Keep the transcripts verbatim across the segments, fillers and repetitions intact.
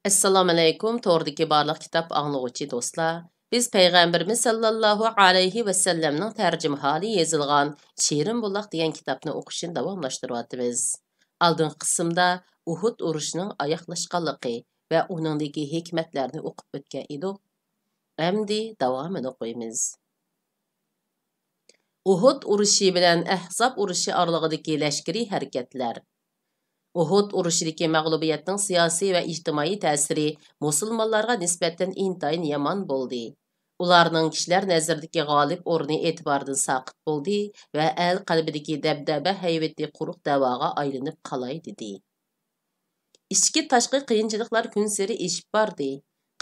ئەسسالامۇئەلەيكۇم، توردىكى بارلىق كىتاب ئاڭلىغۇچى دوستلار. بىز پەيغەمبىرىمىز ساللاللاھۇ ئەلەيھى ۋەسەللەمنىڭ تەرجىمىھالى يېزىلغان شېرىن بۇلاق دېگەن كىتابنى ئوقۇشنى داۋاملاشتۇرۇۋاتىمىز. ئالدىنقى قىسىمدا ئۇھۇد ئۇرۇشىنىڭ ئاياغلاشقانلىقى ۋە ئۇنىڭدىكى ھېكمەتلەرنى ئوقۇپ ئۆتكەن ئىدۇق. ئەمدى داۋامىنى ئوقۇيمىز. ئۇھۇد ئۇرۇشى بىلەن ئەھزاب ئۇرۇشى ئارىلىقىدىكى لەشكىرىي ھەرىكەتلەر. ئۇھۇد ئۇرۇشىدىكى مەغلۇبىيەتنىڭ سىياسىي ۋە ئىجتىمائىي تەسىرى مۇسۇلمانلارغا نىسبەتەن ئىنتايىن يامان بولدى. ئۇلارنىڭ كىشىلەر نەزىرىدىكى غالىب ئورنى ئېتىباردىن ساقىت بولدى ۋە ئەل قەلبىدىكى دەبدەبە ھەيۋىتى قۇرۇق دەۋاغا ئايلىنىپ قالاي دېدى. ئىچكى تاشقى قىيىنچىلىقلار كۈنسېرى ئېشىپ باردى.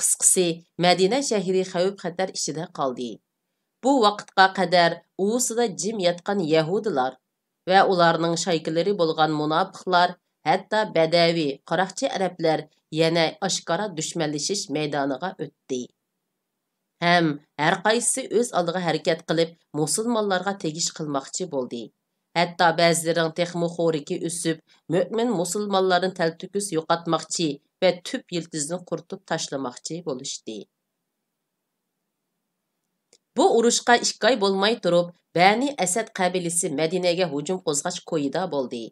قىسقىسى، مەدىنە شەھىرى خەۋپ-خەتەر ئىچىدە قالدى. بۇ ۋاقىتقا قەدەر ئۇۋىسىدا جىم ياتقان يەھۇدىيلار ۋە ئۇلارنىڭ شايكىلىرى بولغان مۇناپىقلار، ھەتتا بەدەۋى، قاراقچى ئەرەبلەر يەنە ئاشكارا دۈشمەنلىشىش مەيدانىغا ئۆتتى. ھەم ھەرقايسىسى ئۆز ئالدىغا ھەرىكەت قىلىپ، مۇسۇلمانلارغا تېگىش قىلماقچى بولدى. ھەتتا بەزىلىرىنىڭ تېخىمۇ خورىكى ئۆسۈپ، مۆمىن مۇسۇلمانلارنى تەلتۆكۈس يوقاتماقچى ۋە تۈپ يىلتىزىنى قۇرۇتۇپ تاشلىماقچى بولۇشتى. بۇ ئۇرۇشقا ئىككى ئاي بولماي تۇرۇپ، بەنى ئەسەد قەبىلىسى مەدىنەگە ھۇجۇم قوزغاش كويىدا بولدى.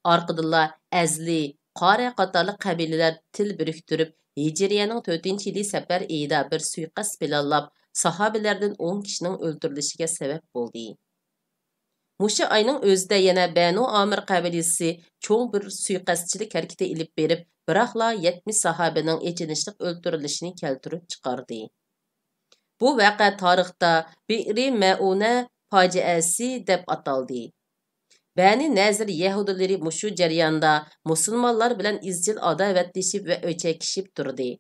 ئارقىدىنلا ئەزلى، قارە قاتارلىق قەبىلىلەر تىل بىرىكتۈرۈپ، ھىجرىيەنىڭ تۆتىنچى يىلى سەپەر ئېيىدا بىر سۇيىقەست پىلانلاپ، ساھابىلەردىن ئون كىشىنىڭ ئۆلتۈرۈلۈشىگە سەۋەب بولدى. مۇشۇ ئاينىڭ ئۆزىدە يەنە بەنۇ ئامىر قەبىلىسى چوڭ بىر سۇيىقەستچىلىك ھەرىكىتى ئېلىپ بېرىپ، بىراقلا يەتمىش ساھابىنىڭ ئېچىنىشلىق ئۆلتۈرۈلۈشىنى كەلتۈرۈپ چىقاردى. بۇ ۋەقە تارىختا بىئرى مەئۇنە پاجىئەسى دەپ ئاتالدى. بەنى نەزىر يەھۇدىيلىرى مۇشۇ جەرياندا مۇسۇلمانلار بىلەن ئىزچىل ئاداۋەتلىشىپ ۋە ئۆچەكلىشىپ تۇردى.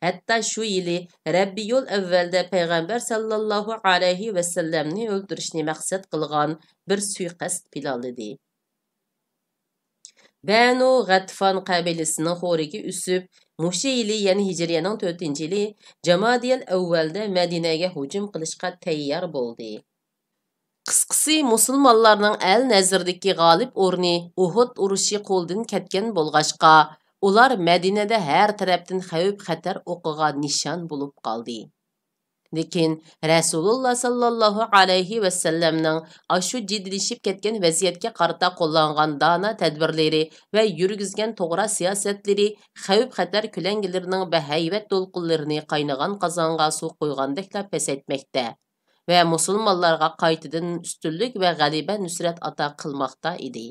ھەتتا شۇ يىلى رەببىيۇل ئەۋۋەلدە پەيغەمبەر ساللاللاھۇ ئەلەيھى ۋەسەللەمنى ئۆلتۈرۈشنى مەقسەت قىلغان بىر سۇيىقەست پىلانلىدى. بەنۇ غەتفان قەبىلىسىنىڭ خورىكى ئۆسۈپ، مۇشۇ يىلى، يەنى ھىجرىيەنىڭ تۆتىنچى يىلى، جامادىيەل ئەۋۋەلدە مەدىنەگە ھۇجۇم قىلىشقا تەييار بولدى. قىسقىسى، مۇسۇلمانلارنىڭ ئەل نەزىرىدىكى غالىب ئورنى ئۇھۇد ئۇرۇشى قولدىن كەتكەن بولغاچقا، ئۇلار مەدىنەدە ھەر تەرەپتىن خەۋپ-خەتەر ئوقىغا نىشان بولۇپ قالدى. لېكىن رەسۇلۇللا ساللاللاھۇ ئەلەيھى ۋەسەللەمنىڭ ئاشۇ جىددىيلىشىپ كەتكەن ۋەزىيەتكە قارىتا قوللانغان دانا تەدبىرلىرى ۋە يۈرگۈزگەن توغرا سىياسەتلىرى خەۋپ-خەتەر كۆلەڭگىلىرىنىڭ بەھەيۋەت دولقۇنلىرىنى قاينىغان قازانغا سۇ قۇيغاندەكلا پەسەيتمەكتە ۋە مۇسۇلمانلارغا قايتىدىن ئۈستۈنلۈك ۋە غەلىبە نۇسرەت ئاتا قىلماقتا ئىدى.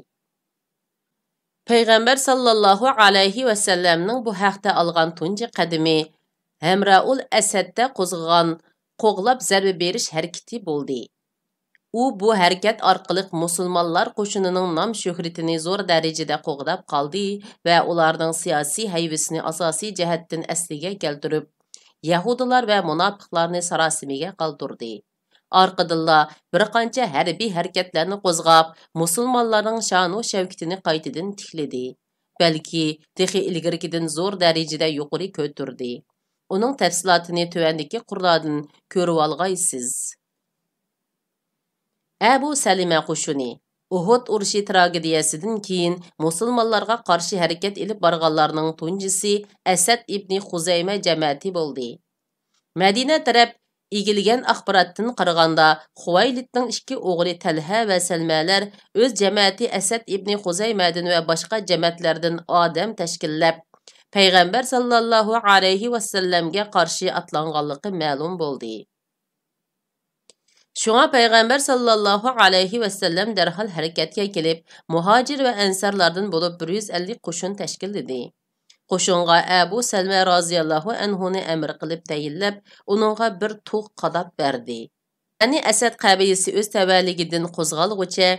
پەيغەمبەر ساللاللاھۇ ئەلەيھى ۋەسەللەمنىڭ بۇ ھەقتە ئالغان تۇنجى قەدىمى ھەمرائۇل ئەسەدتە قوزغىغان قوغلاپ زەربە بېرىش ھەرىكىتى بولدى. ئۇ بۇ ھەرىكەت ئارقىلىق مۇسۇلمانلار قوشۇنىنىڭ نام-شۆھرىتىنى زور دەرىجىدە قوغداپ قالدى ۋە ئۇلارنىڭ سىياسىي ھەيۋىسىنى ئاساسىي جەھەتتىن ئەسلىگە كەلتۈرۈپ، يەھۇدىيلار ۋە مۇناپىقلارنى ساراسىمىگە قالدۇردى. ئارقىدىنلا بىر قانچە ھەربىي ھەرىكەتلەرنى قوزغاپ، مۇسۇلمانلارنىڭ شانۇ شەۋكىتىنى قايتىدىن تىكلىدى. بەلكى تېخى ئىلگىرىكىدىن زور دەرىجىدە يۇقىرى كۆتۈردى. ئۇنىڭ تەپسىلاتىنى تۆۋەندىكى قۇرلاردىن كۆرۈۋالغايسىز. ئەبۇ سەلىمە قوشۇنى. ئۇھۇد ئۇرۇشى تراگېدىيەسىدىن كېيىن مۇسۇلمانلارغا قارشى ھەرىكەت ئېلىپ بارغانلارنىڭ تۇنجىسى ئەسەد ئىبنى خۇزەيمە جەمەتى بولدى. مەدىنە تەرەپ ئىگىلىگەن ئاخباراتتىن قارىغاندا، خۇۋەيلىدنىڭ ئىككى ئوغلى تەلھە ۋە سەلمەلەر ئۆز جەمەتى ئەسەد ئىبنى خۇزەيمەدىن ۋە باشقا جەمەتلەردىن ئادەم تەشكىللەپ، پەيغەمبەر ساللاللاھۇ ئەلەيھى ۋەسەللەمگە قارشى ئاتلانغانلىقى مەلۇم بولدى. شۇڭا پەيغەمبەر ساللاللاھۇ ئەلەيھى ۋەسەللەم دەرھال ھەرىكەتكە كېلىپ، مۇھاجىر ۋە ئەنسارلاردىن بولۇپ بىر يۈز ئەللىك قوشۇن تەشكىللىدى. قوشۇنغا ئەبۇ سەلمە رازىياللاھۇ ئەنھۇنى ئەمىر قىلىپ تەيىنلەپ، ئۇنىڭغا بىر تۇغ قاداپ بەردى. بەنى ئەسەد قەبىلىسى ئۆز تەۋەلىكىدىن قوزغالغۇچە،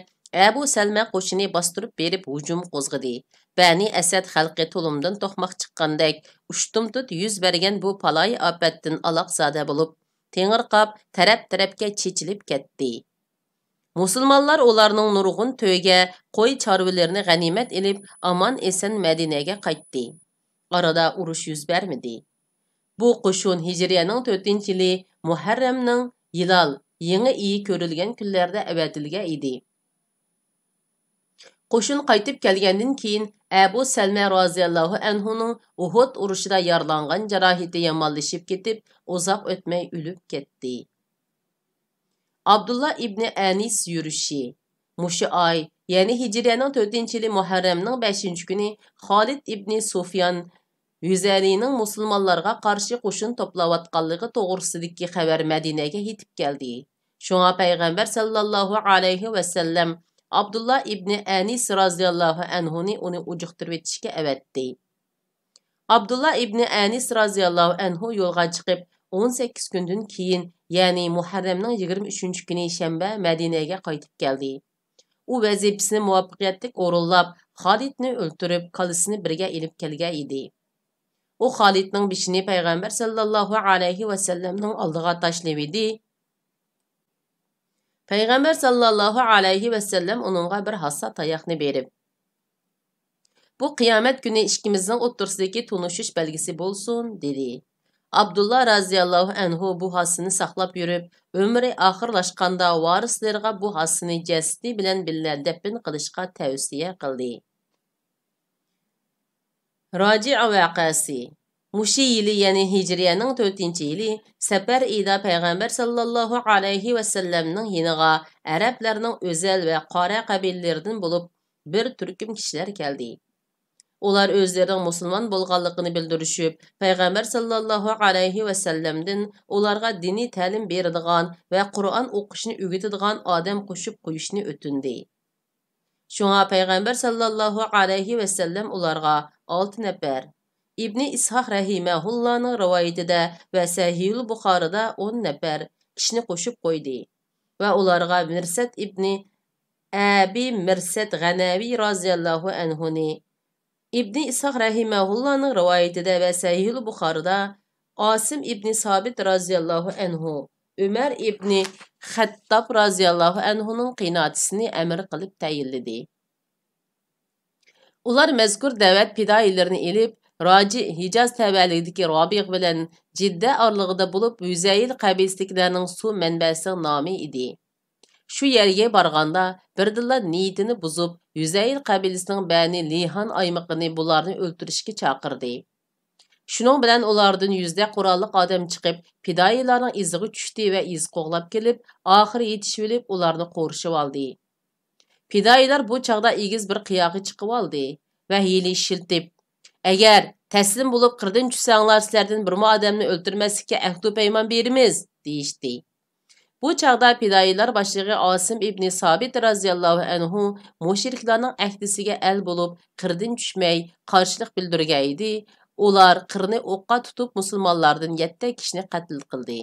ئەبۇ سەلمە قوشۇنى باستۇرۇپ بېرىپ ھۇجۇم قوزغىدى. بەنى ئەسەد خەلقى تۇلۇمدىن توقماق چىققاندەك، ئۇشتۇمتۇت يۈز بەرگەن بۇ پالايى ئاپەتتىن ئالاقزادە بولۇپ، تېڭىرقاپ، تەرەپ-تەرەپكە چېچىلىپ كەتتى. مۇسۇلمانلار ئۇلارنىڭ نۇرغۇن تۆگە، قوي چارۋىلىرىنى غەنىيمەت ئېلىپ، ئامان-ئېسەن مەدىنەگە قايتتى. ئارىدا ئۇرۇش يۈز بەرمىدى. بۇ قوشۇن ھىجرىيەنىڭ تۆتىنچى يىلى مۇھەررەمنىڭ ھىلال، يېڭى ئېيى كۆرۈلگەن كۈنلەردە ئەۋەتىلگەن ئىدى. قوشۇن قايتىپ كەلگەندىن كېيىن، ئەبۇ سەلمە رازىياللاھۇ ئەنھۇنىڭ ئۇھۇد ئۇرۇشىدا يارىلانغان جاراھىتى يامانلىشىپ كېتىپ، ئۇزاق ئۆتمەي ئۆلۈپ كەتتى. ئابدۇللا ئىبنى ئەنىس يۈرۈشى. مۇشۇ ئاي، يەنى ھىجرىيەنىڭ تۆتىنچى يىلى مۇھەررەمنىڭ بەشىنچى كۈنى خالىد ئىبنى سۇفيان ھۈزەلىنىڭ مۇسۇلمانلارغا قارشى قوشۇن توپلاۋاتقانلىقى توغرىسىدىكى خەۋەر مەدىنەگە يېتىپ كەلدى. شۇڭا پەيغەمبەر ساللاللاھۇ ئەلەيھى ۋەسەللەم ئابدۇللا ئىبنى ئەنىس رازىياللاھۇ ئەنھۇنى ئۇنى ئۇجۇقتۇرۇۋېتىشكە ئەۋەتتى. ئابدۇللا ئىبنى ئەنىس رازىياللاھۇ ئەنھۇ يولغا چىقىپ، ئون سەككىز كۈندىن كېيىن، يەنى مۇھەررەمنىڭ يىگىرمە ئۈچىنچى كۈنى شەنبە مەدىنەگە قايتىپ كەلدى. ئۇ ۋەزىپىسىنى مۇۋەپپەقىيەتلىك ئورۇنلاپ، خالىدنى ئۆلتۈرۈپ، كاللىسىنى بىرگە ئېلىپ كەلگەن ئىدى. ئۇ خالىدنىڭ بېشىنى پەيغەمبەر ساللاللاھۇ ئەلەيھى ۋەسەللەمنىڭ ئالدىغا تاشلىۋىدى. پەيغەمبەر ساللاللاھۇ ئەلەيھى ۋەسەللەم ئۇنىڭغا بىر ھاسا تاياقنى بېرىپ، «بۇ قىيامەت كۈنى ئىككىمىزنىڭ ئوتتۇرىسىدىكى تونۇشۇش بەلگىسى بولسۇن» دېدى. ئابدۇللا رازىياللاھۇ ئەنھۇ بۇ ھاسىنى ساقلاپ يۈرۈپ، ئۆمرى ئاخىرلاشقاندا ۋارىسلىرىغا بۇ ھاسىنى جەسىتى بىلەن بىللە دەپنە قىلىشقا تەۋسىيە قىلدى. راجىئ ۋەقەسى. مۇشۇ يىلى، يەنى ھىجرىيەنىڭ تۆتىنچى يىلى، سەپەر ئېيىدا پەيغەمبەر ساللاللاھۇ ئەلەيھى ۋەسەللەمنىڭ يېنىغا ئەرەبلەرنىڭ ئۆزەل ۋە قارە قەبىلىلىرىدىن بولۇپ بىر تۈركۈم كىشىلەر كەلدى. ئۇلار ئۆزلىرىنىڭ مۇسۇلمان بولغانلىقىنى بىلدۈرۈشۈپ، پەيغەمبەر ساللاللاھۇ ئەلەيھى ۋەسەللەمدىن ئۇلارغا دىنىي تەلىم بېرىدىغان ۋە قۇرئان ئوقۇشنى ئۆگىتىدىغان ئادەم قوشۇپ قويۇشنى ئۆتۈندى. شۇڭا پەيغەمبەر ساللاللاھۇ ئەلەيھى ۋەسەللەم ئۇلارغا ئالتە نەپەر، ئىبنى ئىسھاق رەھىمەھۇللانىڭ رىۋايىتىدە ۋە سەھىھۇل بۇخارىدا ئون نەپەر كىشىنى قوشۇپ قويدى ۋە ئۇلارغا مىرسەت ئىبنى ئەبى مىرسەت غەنەۋى رازىياللاھۇ ئەنھۇنى، ئىبنى ئىسھاق رەھىمەھۇللانىڭ رىۋايىتىدە ۋە سەھىھۇل بۇخارىدا ئاسىم ئىبنى سابىت رازىياللاھۇ ئەنھۇ، ئۆمەر ئىبنى خەتتاب رازىياللاھۇ ئەنھۇنىڭ قىناتىسىنى ئەمىر قىلىپ تەيىنلىدى. ئۇلار مەزكۇر دەۋەت پىدائىيلىرىنى ئېلىپ، راجى ھىجاز تەۋەلىكىدىكى رابىغ بىلەن جىددە ئارىلىقىدا بولۇپ، ھۈزەيل قەبىلىسىدىكىلەرنىڭ سۇ مەنبەسىنىڭ نامى ئىدى. شۇ يەرگە بارغاندا، بىردىنلا نىيىتىنى بۇزۇپ، ھۈزەيل قەبىلىسىنىڭ بەنى لىھان ئايمىقىنى بۇلارنى ئۆلتۈرۈشكە چاقىردى. شۇنىڭ بىلەن ئۇلاردىن يۈزدە قوراللىق ئادەم چىقىپ، پىدائىيلارنىڭ ئىزىغا چۈشتى ۋە ئىز قوغلاپ كېلىپ، ئاخىرى يېتىشىۋېلىپ، ئۇلارنى قورشىۋالدى. پىدائىيلار بۇ چاغدا ئېگىز بىر قىياغا چىقىۋالدى ۋە ھىيلە ئىشلىتىپ، «ئەگەر تەسلىم بولۇپ قىردىن چۈشسەڭلار، سىلەردىن بىرمۇ ئادەمنى ئۆلتۈرمەسلىككە ئەھدۇ پەيمان بېرىمىز» دېيىشتى. بۇ چاغدا پىدائىيلار باشلىقى ئاسىم ئىبنى سابىت رازىياللاھۇ ئەنھۇ مۇشرىكلارنىڭ ئەھدىسىگە ئەل بولۇپ، قىردىن چۈشمەي، قارشىلىق بىلدۈرگەن ئىدى. ئۇلار قىرنى ئوققا تۇتۇپ، مۇسۇلمانلاردىن يەتتە كىشىنى قەتل قىلدى.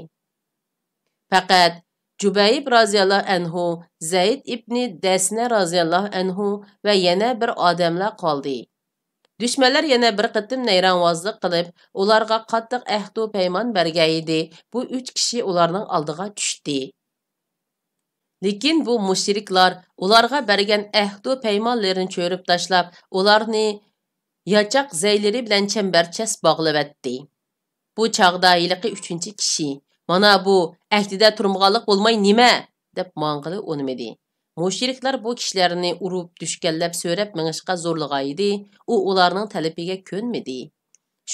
پەقەت جۇبەيب رازىياللاھۇ ئەنھۇ، زەيد ئىبنى دەسنە رازىياللاھۇ ئەنھۇ ۋە يەنە بىر ئادەملا قالدى. دۈشمەنلەر يەنە بىر قېتىم نەيرەڭۋازلىق قىلىپ، ئۇلارغا قاتتىق ئەھدۇ پەيمان بەرگەن ئىدى. بۇ ئۈچ كىشى ئۇلارنىڭ ئالدىغا چۈشتى. لېكىن بۇ مۇشرىكلار ئۇلارغا بەرگەن ئەھدۇ پەيمانلىرىنى چۆرۈپ تاشلاپ، ئۇلارنى ياچاق زەيلىرى بىلەن چەمبەرچاس باغلىۋەتتى. بۇ چاغدا ھېلىقى ئۈچىنچى كىشى، «مانا بۇ، ئەھدىدە تۇرمىغانلىق بولماي نېمە؟» دەپ ماڭغىلى ئۇنىمىدى. مۇشرىكلار بۇ كىشىلەرنى ئۇرۇپ، دۈشكەنلەپ، سۆرەپ مېڭىشقا زورلىغانىدى، ئۇ ئۇلارنىڭ تەلىپىگە كۆنمىدى.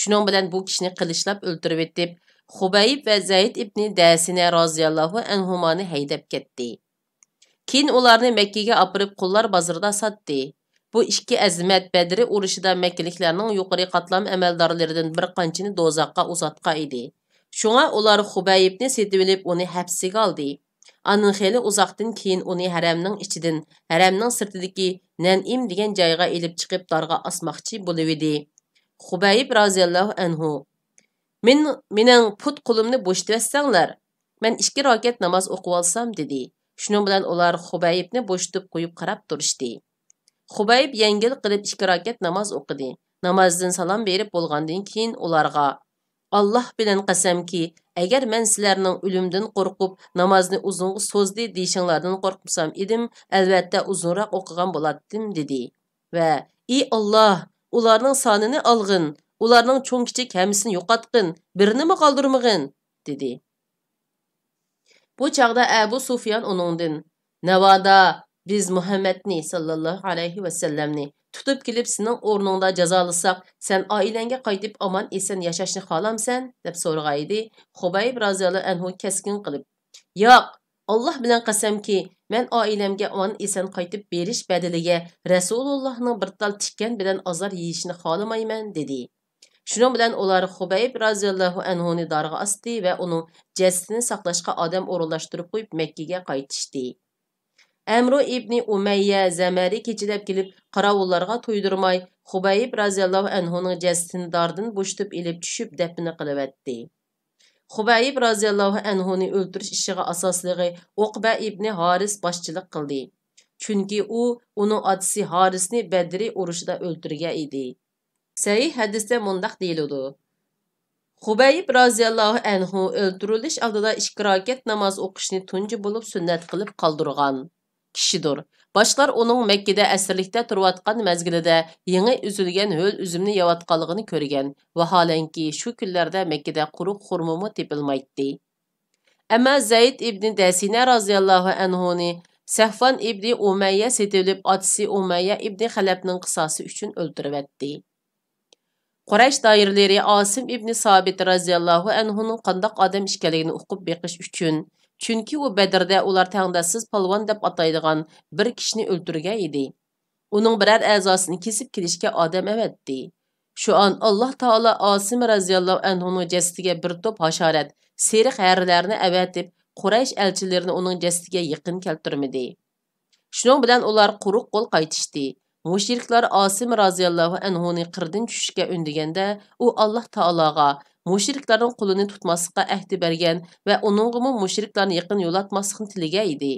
شۇنىڭ بىلەن بۇ كىشىنى قىلىچلاپ ئۆلتۈرۈۋېتىپ، خۇبەيب ۋە زەيد ئىبنى دەسىنە رازىياللاھۇ ئەنھۇمانى ھەيدەپ كەتتى. كېيىن ئۇلارنى مەككىگە ئاپىرىپ، قۇللار بازىرىدا ساتتى. بۇ ئىككى ئەزىمەت بەدرى ئۇرۇشىدا مەككىلىكلەرنىڭ يۇقىرى قاتلام ئەمەلدارلىرىدىن بىر قانچىنى دوزاخقا ئۇزاتقان ئىدى. شۇڭا ئۇلار خۇبەيبنى سېتىۋېلىپ، ئۇنى ھەپسىگە ئالدى. ئاندىن خېلى ئۇزاقتىن كېيىن ئۇنى ھەرەمنىڭ ئىچىدىن، ھەرەمنىڭ سىرتىدىكى نەنئىم دېگەن جايغا ئېلىپ چىقىپ، دارغا ئاسماقچى بولۇۋىدى. خۇبەيب رازىياللاھۇ ئەنھۇ، «مېن، مېنىڭ پۇت-قولۇمنى بوشىتىۋەتسەڭلار، مەن ئىككى راكەت ناماز ئوقۇۋالسام» دېدى. شۇنىڭ بىلەن ئۇلار خۇبەيبنى بوشىتىپ قويۇپ قاراپ تۇرۇشتى. خۇبەيب يەڭگىل قىلىپ ئىككى راكەت ناماز ئوقۇدى. نامازدىن سالام بېرىپ بولغاندىن كېيىن ئۇلارغا، «ئاللاھ بىلەن قەسەمكى، ئەگەر مەن سىلەرنىڭ ئۆلۈمدىن قورقۇپ، نامازنى ئۇزۇنغا سوزدى دېيىشىڭلاردىن قورقمىسام ئىدىم، ئەلۋەتتە ئۇزۇنراق ئوقۇغان بولاتتىم» دېدى. ۋە، «ئى ئاللاھ، ئۇلارنىڭ سانىنى ئالغىن، ئۇلارنىڭ چوڭ-كىچىك ھەممىسىنى يوقاتقىن، بىرىنىمۇ قالدۇرمىغىن» دېدى. بۇ چاغدا ئەبۇ سۇفيان ئۇنىڭدىن، «ناۋادا بىز مۇھەممەدنى ساللاللاھۇ ئەلەيھى ۋەسەللەمنى تۇتۇپ كېلىپ سېنىڭ ئورنۇڭدا جازالىساق، سەن ئائىلەڭگە قايتىپ ئامان-ئېسەن ياشاشنى خالامسەن؟ دەپ سورىغان ئىدى. خۇبەيب رازىياللاھۇ ئەنھۇ كەسكىن قىلىپ، ياق، ئاللاھ بىلەن قەسەمكى، مەن ئائىلەمگە ئامان-ئېسەن قايتىپ بېرىش بەدىلىگە رەسۇلۇللاھنىڭ بىر تال تىكەن بىلەن ئازار يېيىشىنى خالىمايمەن، دېدى. شۇنىڭ بىلەن ئۇلار خۇبەيب رازىياللاھۇ ئەنھۇنى دارغا ئاستى ۋە ئۇنىڭ جەسىتىنى ساقلاشقا ئادەم ئورۇنلاشتۇرۇپ قويۇپ، مەككىگە قايتىشتى. ئەمرۇ ئىبنى ئۇمەييە زەمەرى كېچىلەپ كېلىپ، قاراۋۇللارغا تۇيدۇرماي، خۇبەيب رازىياللاھۇ ئەنھۇنىڭ جەسىتىنى داردىن بوشىتىپ ئېلىپ چۈشۈپ، دەپنە قىلىۋەتتى. خۇبەيب رازىياللاھۇ ئەنھۇنى ئۆلتۈرۈش ئىشىغا ئاساسلىقى ئۇقبە ئىبنى ھارىس باشچىلىق قىلدى. چۈنكى ئۇ ئۇنىڭ ئاتىسى ھارىسنى بەدرى ئۇرۇشىدا ئۆلتۈرگەن ئىدى. سەھىھ ھەدىستە مۇنداق دېيىلىدۇ: خۇبەيب رازىياللاھۇ ئەنھۇ ئۆلتۈرۈلۈش ئالدىدا ئىككى راكەت ناماز ئوقۇشنى تۇنجى بولۇپ سۈننەت قىلىپ قالدۇرغان كىشىدۇر. باشقىلار ئۇنىڭ مەككىدە ئەسىرلىكتە تۇرۇۋاتقان مەزگىلىدە يېڭى ئۈزۈلگەن ھۆل ئۈزۈمنى يەۋاتقانلىقىنى كۆرگەن، ۋاھالەنكى، شۇ كۈنلەردە مەككىدە قۇرۇق خورمىمۇ تېپىلمايتتى. ئەمما زەيد ئىبنى دەسىنە رازىياللاھۇ ئەنھۇنى سەفۋان ئىبنى ئۇمەييە سېتىۋېلىپ، ئاتىسى ئۇمەييە ئىبنى خەلەپنىڭ قىساسى ئۈچۈن ئۆلتۈرۈۋەتتى. قۇرەيش دائىرىلىرى ئاسىم ئىبنى سابىت رازىياللاھۇ ئەنھۇنىڭ قانداق ئادەم ئىكەنلىكىنى ئۇقۇپ بېقىش ئۈچۈن، چۈنكى ئۇ بەدرىدە ئۇلار تەڭداشسىز پالۋان دەپ ئاتايدىغان بىر كىشىنى ئۆلتۈرگەن ئىدى. ئۇنىڭ بىرەر ئەزاسىنى كېسىپ كېلىشكە ئادەم ئەۋەتتى. شۇ ئان ئاللاھ تائالا ئاسىم رازىياللاھۇ ئەنھۇنىڭ جەسىتىگە بىر توپ ھاشارات، سېرىق ھەرىلەرنى ئەۋەتىپ، قۇرەيش ئەلچىلىرىنى ئۇنىڭ جەسىتىگە يېقىن كەلتۈرمىدى. شۇنىڭ بىلەن ئۇلار قۇرۇق قول قايتىشتى. مۇشرىكلار ئاسىم رازىياللاھۇ ئەنھۇنى قىردىن چۈشۈشكە ئۈندىگەندە، ئۇ ئاللاھ تائالاغا، مۇشرىكلارنىڭ قولىنى تۇتماسلىققا ئەھدى بەرگەن ۋە ئۇنىڭغىمۇ مۇشرىكلارنى يېقىن يولاتماسلىقنى تىلىگەن ئىدى.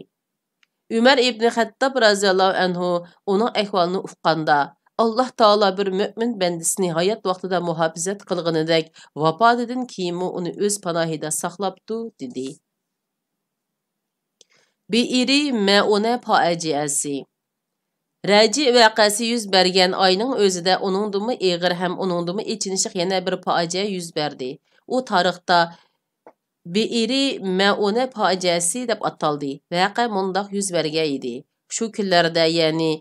ئۆمەر ئىبنى خەتتاب رازىياللاھۇ ئەنھۇ ئۇنىڭ ئەھۋالىنى ئۇققاندا، ئاللاھ تائالا بىر مۆمىن بەندىسىنى ھايات ۋاقتىدا مۇھاپىزەت قىلغىنىدەك، ۋاپاتىدىن كېيىنمۇ ئۇنى ئۆز پاناھىدا ساقلاپتۇ، دېدى. بىئىرى مەئۇنە پاجىئەسى. رەجىئ ۋەقەسى يۈز بەرگەن ئاينىڭ ئۆزىدە ئۇنىڭدىنمۇ ئېغىر ھەم ئۇنىڭدىنمۇ ئېچىنىشلىق يەنە بىر پاجىئە يۈز بەردى. ئۇ تارىختا بىئىرى مەئۇنە پاجىئەسى دەپ ئاتالدى. ۋەقە مۇنداق يۈز بەرگەن ئىدى. شۇ كۈنلەردە، يەنى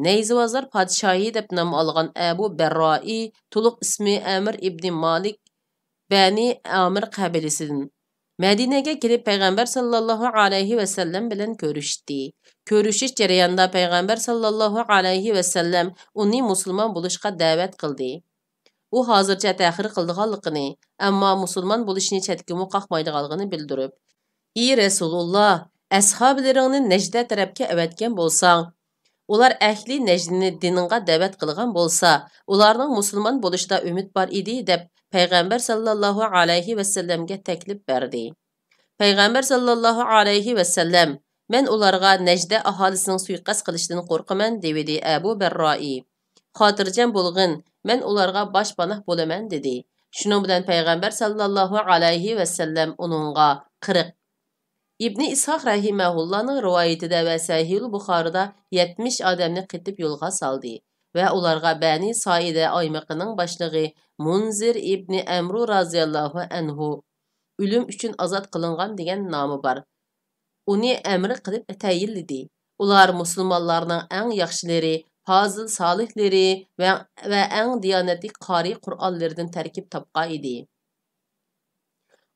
نەيزىۋازلار پادىشاھى دەپ نام ئالغان ئەبۇ بەررائى، تولۇق ئىسمى ئەمىر ئىبنى مالىك، بەنى ئامىر قەبىلىسىدىن، مەدىنەگە كېلىپ، پەيغەمبەر ساللاللاھۇ ئەلەيھى ۋەسەللەم بىلەن كۆرۈشتى. كۆرۈشۈش جەريانىدا پەيغەمبەر ساللاللاھۇ ئەلەيھى ۋەسەللەم ئۇنى مۇسۇلمان بولۇشقا دەۋەت قىلدى. ئۇ ھازىرچە تەخىر قىلىدىغانلىقىنى، ئەمما مۇسۇلمان بولۇشنى چەتكىمۇ قاقمايدىغانلىقىنى بىلدۈرۈپ، ئى رەسۇلۇللا، ئەسھابىلىرىڭنى نەجدە تەرەپكە ئەۋەتكەن بولساڭ، ئۇلار ئەھلى نەجدنى دىنىڭغا دەۋەت قىلغان بولسا، ئۇلارنىڭ مۇسۇلمان بولۇشىدا ئۈمىد بار ئىدى، دەپ پەيغەمبەر ساللاللاھۇ ئەلەيھى ۋەسەللەمگە تەكلىپ بەردى. پەيغەمبەر ساللاللاھۇ ئەلەيھى ۋەسەللەم، مەن ئۇلارغا نەجدە ئاھالىسىنىڭ سۇيىقەست قىلىشىدىن قورقىمەن، دېۋىدى ئەبۇ بەررائى. خاتىرجەم بولغىن، مەن ئۇلارغا باشپاناھ بولىمەن، دېدى. شۇنىڭ بىلەن پەيغەمبەر ساللاللاھۇ ئەلەيھى ۋەسەللەم ئۇنىڭغا قىرىق، ئىبنى ئىسھاق رەھىمەھۇللانىڭ رىۋايىتىدە ۋە سەھىھۇل بۇخارىدا يەتمىش ئادەمنى قېتىپ يولغا سالدى ۋە ئۇلارغا بەنى سائىدە ئايمىقىنىڭ باشلىقى مۇنزىر ئىبنى ئەمرۇ رازىياللاھۇ ئەنھۇ ئۆلۈم ئۈچۈن ئازاد قىلىنغان دېگەن نامى بار. ئۇنى ئەمىر قىلىپ تەيىنلىدى. ئۇلار مۇسۇلمانلارنىڭ ئەڭ ياخشىلىرى، پازىل سالىھلىرى ۋە، ۋە ئەڭ دىيانەتلىك قارىي قۇرئانلىرىدىن تەركىب تاپقان ئىدى.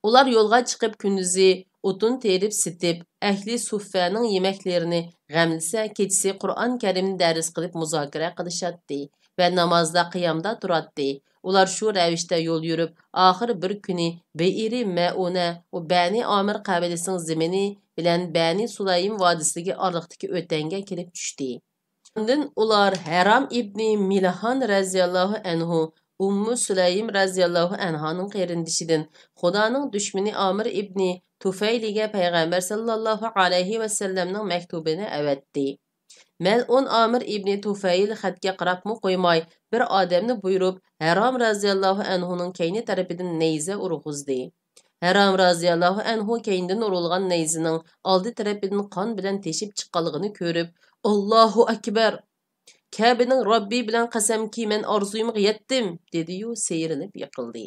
ئۇلار يولغا چىقىپ، كۈندۈزى ئوتۇن تېرىپ سېتىپ، ئەھلى سۇففەنىڭ يېمەكلىرىنى غەملىسە، كېچىسى قۇرئان كەرىمنى دەرس قىلىپ مۇزاكىرە قىلىشاتتى ۋە نامازدا قىيامدا تۇراتتى. ئۇلار شۇ رەۋىشتە يول يۈرۈپ، ئاخىر بىر كۈنى بىئىرى مەئۇنە، ئۇ بەنى ئامىر قەبىلىسىنىڭ زېمىنى، بىلەن بەنى سۇلايىم ۋادىسىدىكى ئارىلىقتىكى ئۆتەڭگە كېلىپ چۈشتى. ئاندىن ئۇلار ھەرام ئىبنى مىلھان رەزىياللاھۇ ئەنھۇ، ئۇممۇ سۇلەيم رەزىياللاھۇ ئەنھانىڭ قېرىندىشىدىن، خۇدانىڭ دۈشمىنى ئامىر ئىبنى تۇفەيلىگە پەيغەمبەر ساللاللاھۇ ئەلەيھى ۋەسەللەمنىڭ مەكتۇبىنى ئەۋەتتى. مەلئۇن ئامىر ئىبنى تۇفەيل خەتكە قاراپمۇ قويماي، بىر ئادەمنى بۇيرۇپ، ھەرام رەزىياللاھۇ ئەنھۇنىڭ كەينى تەرىپىدىن نەيزە ئۇرغۇزدى. ھەرام رازىياللاھۇ ئەنھۇ كەينىدىن ئۇرۇلغان نەيزىنىڭ ئالدى تەرىپىدىن قان بىلەن تېشىپ چىققانلىقىنى كۆرۈپ، «ئاللاھۇ ئەكبەر! كەبىنىڭ رەببى بىلەن قەسەمكى، مەن ئارزۇيۇمغا يەتتىم!» دېدىيۇ سېيىرىلىپ يىقىلدى.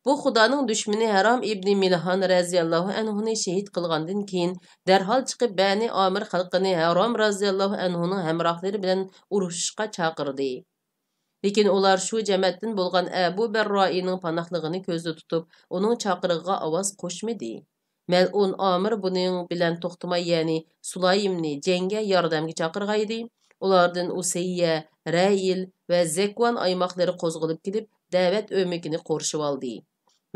بۇ خۇدانىڭ دۈشمىنى ھارام ئىبنى مىلھان رەزىياللاھۇ ئەنھۇنى شېھىت قىلغاندىن كېيىن، دەرھال چىقىپ بەنى ئامىر خەلقىنى ھارام رەزىياللاھۇ ئەنھۇنىڭ ھەمراھلىرى بىلەن ئۇرۇشۇشقا چاقىردى. لېكىن ئۇلار شۇ جەمەتتىن بولغان ئەبۇ بەررائىنىڭ پاناھلىقىنى كۆزدە تۇتۇپ، ئۇنىڭ چاقىرىقىغا ئاۋاز قوشمىدى. مەلئۇن ئامىر بۇنىڭ بىلەن توختىماي، يەنى سۇلايىمنى جەڭگە ياردەمگە چاقىرغانىدى. ئۇلاردىن ئۇسەييە، رەئىل ۋە زەكۋان ئايماقلىرى قوزغىلىپ كېلىپ، دەۋەت ئۆمىكىنى قورشىۋالدى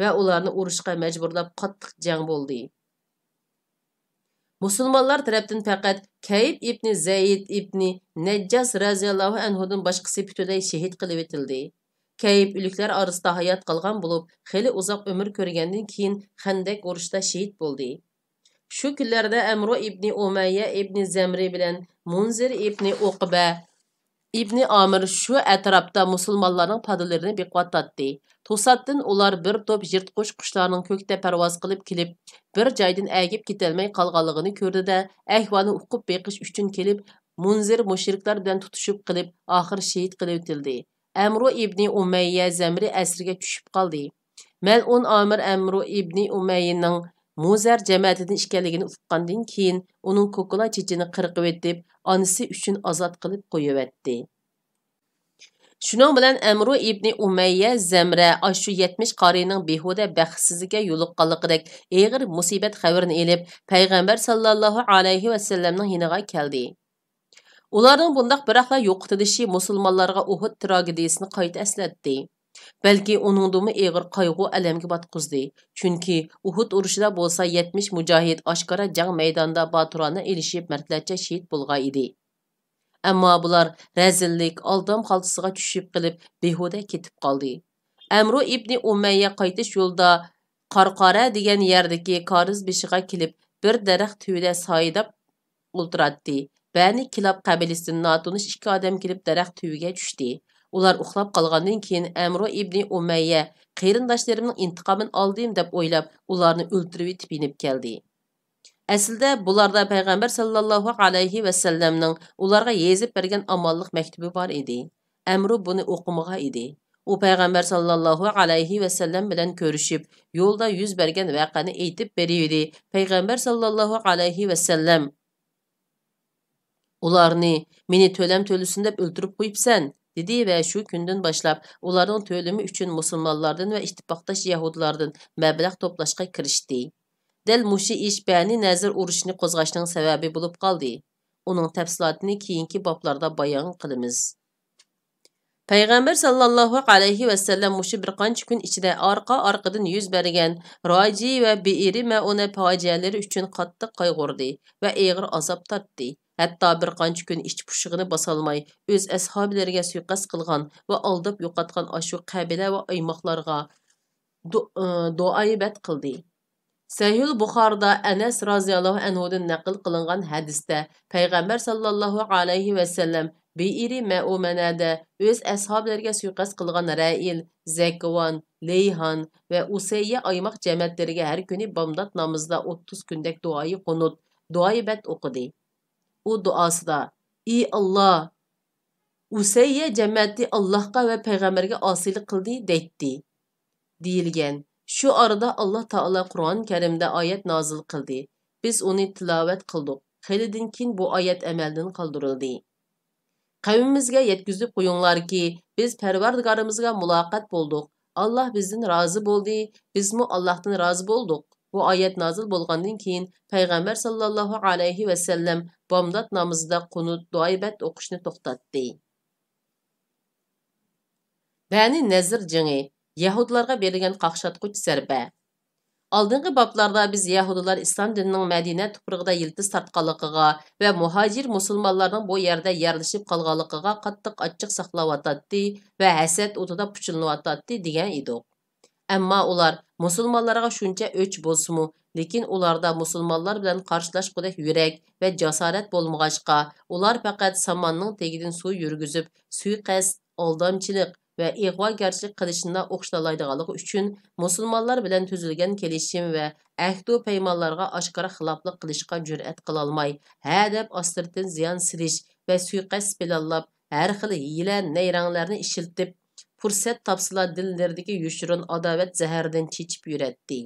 ۋە ئۇلارنى ئۇرۇشقا مەجبۇرلاپ، قاتتىق جەڭ بولدى. مۇسۇلمانلار تەرەپتىن پەقەت كەيب ئىبنى زەيد ئىبنى نەججاس رەزىياللاھۇ ئەنھۇدىن باشقىسى پۈتۈنلەي شېھىت قىلىۋېتىلدى. كەيب ئۆلۈكلەر ئارىسىدا ھايات قالغان بولۇپ، خېلى ئۇزاق ئۆمۈر كۆرگەندىن كېيىن خەندەك ئۇرۇشتا شېھىت بولدى. شۇ كۈنلەردە ئەمرۇ ئىبنى ئۇمەييە ئىبنى زەمرى بىلەن مۇنزىر ئىبنى ئۇقبە ئىبنى ئامىر شۇ ئەتراپتا مۇسۇلمانلارنىڭ پادىلىرىنى بېقىۋاتاتتى. توساتتىن ئۇلار بىر توپ يىرتقۇچ قۇشلارنىڭ كۆكتە پەرۋاز قىلىپ كېلىپ، بىر جايدىن ئەگىپ كېتەلمەي قالغانلىقىنى كۆردى-دە، ئەھۋالنى ئۇقۇپ بېقىش ئۈچۈن كېلىپ، مۇنزىر مۇشرىكلار بىلەن تۇتۇشۇپ قېلىپ، ئاخىر شېھىت قىلىۋېتىلدى. ئەمرۇ ئىبنى ئۇمەييە زەمرى ئەسىرگە چۈشۈپ قالدى. مەلئۇن ئامىر ئەمرۇ ئىبنى ئۇمەييىنىڭ مۇزەر جەمەتىدىن ئىكەنلىكىنى ئۇققاندىن كېيىن، ئۇنىڭ كوكۇلا چېچىنى قىرقىۋېتىپ، ئانىسى ئۈچۈن ئازاد قىلىپ قويۇۋەتتى. شۇنىڭ بىلەن ئەمرۇ ئىبنى ئۇمەييە زەمرە ئاشۇ يەتمىش قارىينىڭ بىھۇدە بەختسىزلىككە يولۇققانلىقىدەك ئېغىر مۇسىبەت خەۋىرىنى ئېلىپ، پەيغەمبەر ساللاللاھۇ ئەلەيھى ۋەسەللەمنىڭ يېنىغا كەلدى. ئۇلارنىڭ بۇنداق بىراقلا يوقىتىلىشى مۇسۇلمانلارغا ئۇھۇد تراگېدىيىسىنى قايتا ئەسلەتتى. بەلكى ئۇنىڭدىنمۇ ئېغىر قايغۇ-ئەلەمگە پاتقۇزدى. چۈنكى ئۇھۇد ئۇرۇشىدا بولسا يەتمىش مۇجاھىد ئاشكارا جەڭ مەيدانىدا باتۇرانە ئېلىشىپ، مەردلەرچە شېھىت بولغان ئىدى. ئەمما بۇلار رەزىللىك، ئالدام خالتىسىغا چۈشۈپ قېلىپ، بىھۇدە كېتىپ قالدى. ئەمرۇ ئىبنى ئۇمەييە قايتىش يولىدا قارقارە دېگەن يەردىكى كارىز بېشىغا كېلىپ، بىر دەرەخ تۈۋىدە سايىداپ ئولتۇراتتى. بەنى كىلاب قەبىلىسىدىن ناتونۇش ئىككى ئادەم كېلىپ دەرەخ تۈۋىگە چۈشتى. ئۇلار ئۇخلاپ قالغاندىن كېيىن، ئەمرۇ ئىبنى ئۇمەييە، «قېرىنداشلىرىمنىڭ ئىنتىقامىنى ئالدىم» دەپ ئويلاپ، ئۇلارنى ئۆلتۈرۈۋېتىپ يېنىپ كەلدى. ئەسلىدە بۇلاردا پەيغەمبەر ساللاللاھۇ ئەلەيھى ۋەسەللەمنىڭ ئۇلارغا يېزىپ بەرگەن ئامانلىق مەكتۇبى بار ئىدى. ئەمرۇ بۇنى ئوقۇمىغان ئىدى. ئۇ پەيغەمبەر ساللاللاھۇ ئەلەيھى ۋەسەللەم بىلەن كۆرۈشۈپ، يولدا يۈز بەرگەن ۋەقەنى ئېيتىپ بېرىۋىدى. پەيغەمبەر ساللاللاھۇ ئەلەيھى ۋەسەللەم ئۇلارنى، «مېنى تۆلەم تۆلىسۇن دەپ ئۆلتۈرۈپ قويۇپسەن» دېدى ۋە شۇ كۈندىن باشلاپ ئۇلارنىڭ تۆلىمى ئۈچۈن مۇسۇلمانلاردىن ۋە ئىتتىپاقداش يەھۇدىيلاردىن مەبلەغ توپلاشقا كىرىشتى. دەل مۇشۇ ئىش بەنى نەزىر ئۇرۇشىنى قوزغاشنىڭ سەۋەبى بولۇپ قالدى. ئۇنىڭ تەپسىلاتىنى كېيىنكى بابلاردا بايان قىلىمىز. پەيغەمبەر ساللاللاھۇ ئەلەيھى ۋەسەللەم مۇشۇ بىر قانچە كۈن ئىچىدە ئارقا-ئارقىدىن يۈز بەرگەن راجى ۋە بىئىرى مەئۇنە پاجىئەلىرى ئۈچۈن قاتتىق قايغۇردى ۋە ئېغىر ئازاب تارتتى. ھەتتا بىر قانچە كۈن ئىچ پۇشۇقىنى باسالماي، ئۆز ئەسھابىلىرىگە سۇيىقەست قىلغان ۋە ئالداپ يوقاتقان ئاشۇ قەبىلە ۋە ئايماقلارغا دۇ-، ئى، دۇئايىبەت قىلدى. سەھىھۇل بۇخارىدا ئەنەس رازىياللاھۇ ئەنھۇدىن نەقىل قىلىنغان ھەدىستە، پەيغەمبەر ساللاللاھۇ ئەلەيھى ۋەسەللەم بىئىرى مەئۇمەنەدە ئۆز ئەسھابلىرىگە سۇيىقەست قىلغان رەئىل، زەكۋان، لەيھان ۋە ئۇسەييە ئايماق جەمەتلىرىگە ھەر كۈنى بامدات نامىزىدا ئوتتۇز كۈندەك دۇئايى قۇنۇت، دۇئايىبەت ئوقۇدى. ئۇ دۇئاسىدا، «ئى ئاللا، ئۇسەييە جەمەتى ئاللاھقا ۋە پەيغەمبەرگە ئاسىيلىق قىلدى» دەيتتى. دېيىلگەن. شۇ ئارىدا ئاللا تائالا قۇرئان كەرىمدە ئايەت نازىل قىلدى. بىز ئۇنى تىلاۋەت قىلدۇق. خېلىدىن كېيىن بۇ ئايەت ئەمەلدىن قالدۇرۇلدى. «قەۋمىمىزگە يەتكۈزۈپ قويۇڭلاركى، بىز پەرۋەردىگارىمىزغا مۇلاقات بولدۇق. ئاللا بىزدىن رازى بولدى، بىزمۇ ئاللاھتىن رازى بولدۇق.» بۇ ئايەت نازىل بولغاندىن كېيىن، پەيغەمبەر ساللاللاھۇ ئەلەيھى ۋەسەللەم بامدات نامىزىدا قۇنۇت، دۇئايىبەت ئوقۇشنى توختاتتى. بەنى نەزىر جېڭى، يەھۇدىيلارغا بېرىلگەن قاقشاتقۇچ زەربە. ئالدىنقى بابلاردا بىز يەھۇدىيلار ئىسلام دىنىنىڭ مەدىنە تۇپرىقىدا يىلتىز تارتقانلىقىغا ۋە مۇھاجىر مۇسۇلمانلارنىڭ بۇ يەردە يەرلىشىپ قالغانلىقىغا قاتتىق ئاچچىق ساقلاۋاتاتتى ۋە ھەسەت ئوتىدا پۇچىلىنىۋاتاتتى دېگەن ئىدۇق. ئەمما ئۇلار مۇسۇلمانلارغا شۇنچە ئۆچ بولسىمۇ، لېكىن ئۇلاردا مۇسۇلمانلار بىلەن قارشىلاشقۇدەك يۈرەك ۋە جاسارەت بولمىغاچقا، ئۇلار پەقەت ساماننىڭ تېگىدىن سۇ يۈرگۈزۈپ، سۇيىقەست، ئالدامچىلىق ۋە ئىغۋاگەرچىلىك قىلىشنىلا ئوخشىتالايدىغانلىقى ئۈچۈن، مۇسۇلمانلار بىلەن تۈزۈلگەن كېلىشىم ۋە ئەھدۇ پەيمانلارغا ئاشكارا خىلاپلىق قىلىشقا جۈرئەت قىلالماي، ھە دەپ ئاستىرتىن زىيان سېلىش ۋە سۇيىقەست پىلانلاپ، ھەر خىل ھىيلە-نەيرەڭلەرنى ئىشلىتىپ، پۇرسەت تاپسىلا دىللىرىدىكى يوشۇرۇن ئاداۋەت زەھەردىن چېچىپ يۈرەتتى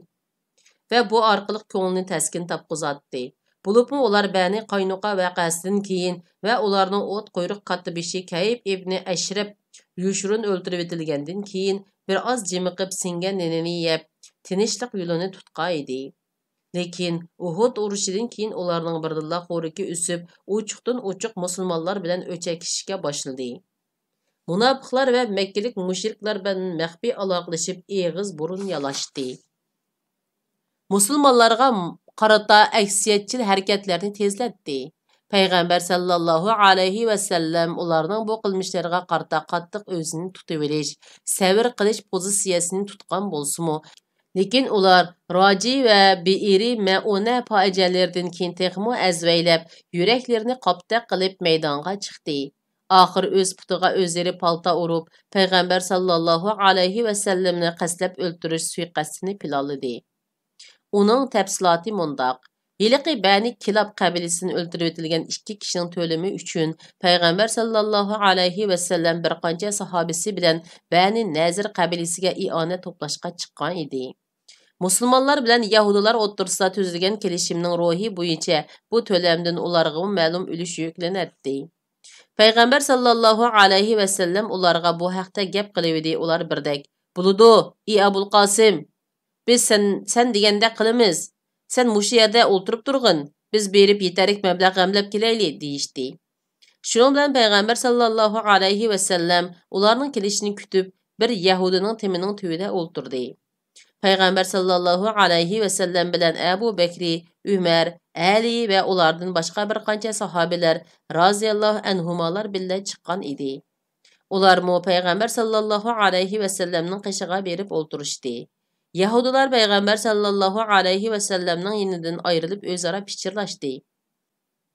ۋە بۇ ئارقىلىق كۆڭلىنى تەسكىن تاپقۇزاتتى. بولۇپمۇ ئۇلار بەنى قاينۇقا ۋەقەسىدىن كېيىن ۋە ئۇلارنىڭ ئوت قۇيرۇق كاتتىبېشى كەئىب ئىبنى ئەشرەپ يوشۇرۇن ئۆلتۈرۈۋېتىلگەندىن كېيىن، بىر ئاز جىمىقىپ، سىڭگەن نېنىنى يەپ، تىنچلىق يولىنى تۇتقان ئىدى. لېكىن ئۇھۇد ئۇرۇشىدىن كېيىن ئۇلارنىڭ بىردىنلا خورىكى ئۆسۈپ، ئوچۇقتىن ئوچۇق مۇسۇلمانلار بىلەن ئۆچەكلىشىشكە باشلىدى. مۇناپىقلار ۋە مەككىلىك مۇشرىكلار بىلەن مەخپىي ئالاقىلىشىپ، ئېغىز بۇرۇن يالاشتى. مۇسۇلمانلارغا قارىتا ئەكسىيەتچىل ھەرىكەتلەرنى تېزلەتتى. پەيغەمبەر سەللەللاھۇ ئەلەيھى ۋەسەللەم ئۇلارنىڭ بۇ قىلمىشلىرىغا قارىتا قاتتىق ئۆزىنى تۇتۇۋېلىش، سەۋر قىلىش پوزىتسىيەسىنى تۇتقان بولسىمۇ، لېكىن ئۇلار راجى ۋە بېئىرى مەئۇنە پاجىئەلىرىدىن كېيىن تېخىمۇ ئەزۋەيلەپ، يۈرەكلىرىنى قاپتەك قىلىپ مەيدانغا چىقتى. ئاخىرى ئۆز پۇتىغا ئۆزلىرى پالتا ئۇرۇپ، پەيغەمبەر ساللاللاھۇ ئەلەيھى ۋەسەللەمنى قەستلەپ ئۆلتۈرۈش سۇيىقەستىنى پىلانلىدى. ئۇنىڭ تەپسىلاتى مۇنداق: ھېلىقى بەنى كىلاب قەبىلىسىدىن ئۆلتۈرۈۋېتىلگەن ئىككى كىشىنىڭ تۆلىمى ئۈچۈن پەيغەمبەر ساللاللاھۇ ئەلەيھى ۋەسەللەم بىر قانچە ساھابىسى بىلەن بەنى نەزىر قەبىلىسىگە ئىئانە توپلاشقا چىققان ئىدى. مۇسۇلمانلار بىلەن يەھۇدىيلار ئوتتۇرىسىدا تۈزۈلگەن كېلىشىمنىڭ روھى بويىچە بۇ تۆلەمدىن ئۇلارغىمۇ مەلۇم ئۈلۈش يۈكلىنەتتى. پەيغەمبەر ساللاللاھۇ ئەلەيھى ۋەسەللەم ئۇلارغا بۇ ھەقتە گەپ قىلىۋىدى، ئۇلار بىردەك: «بولىدۇ، ئى ئەبۇل قاسىم، بىز سەن، سەن دېگەندەك قىلىمىز. سەن مۇشۇ يەردە ئولتۇرۇپ تۇرغىن، بىز بېرىپ يېتەرلىك مەبلەغ غەملەپ كېلەيلى» دېيىشتى. شۇنىڭ بىلەن پەيغەمبەر ساللاللاھۇ ئەلەيھى ۋەسەللەم ئۇلارنىڭ كېلىشىنى كۈتۈپ، بىر يەھۇدىينىڭ تېمىنىڭ تۈۋىدە ئولتۇردى. پەيغەمبەر ساللاللاھۇ ئەلەيھى ۋەسەللەم بىلەن ئەبۇ بەكرى، ئۆمەر، ئەلى ۋە ئۇلاردىن باشقا بىر قانچە ساھابىلەر رازىياللاھۇ ئەنھۇمالار بىللە چىققان ئىدى. ئۇلارمۇ پەيغەمبەر ساللاللاھۇ ئەلەيھى ۋەسەللەمنىڭ قېشىغا بېرىپ ئولتۇرۇشتى. يەھۇدىيلار پەيغەمبەر ساللاللاھۇ ئەلەيھى ۋەسەللەمنىڭ يېنىدىن ئايرىلىپ ئۆزئارا پىچىرلاشتى.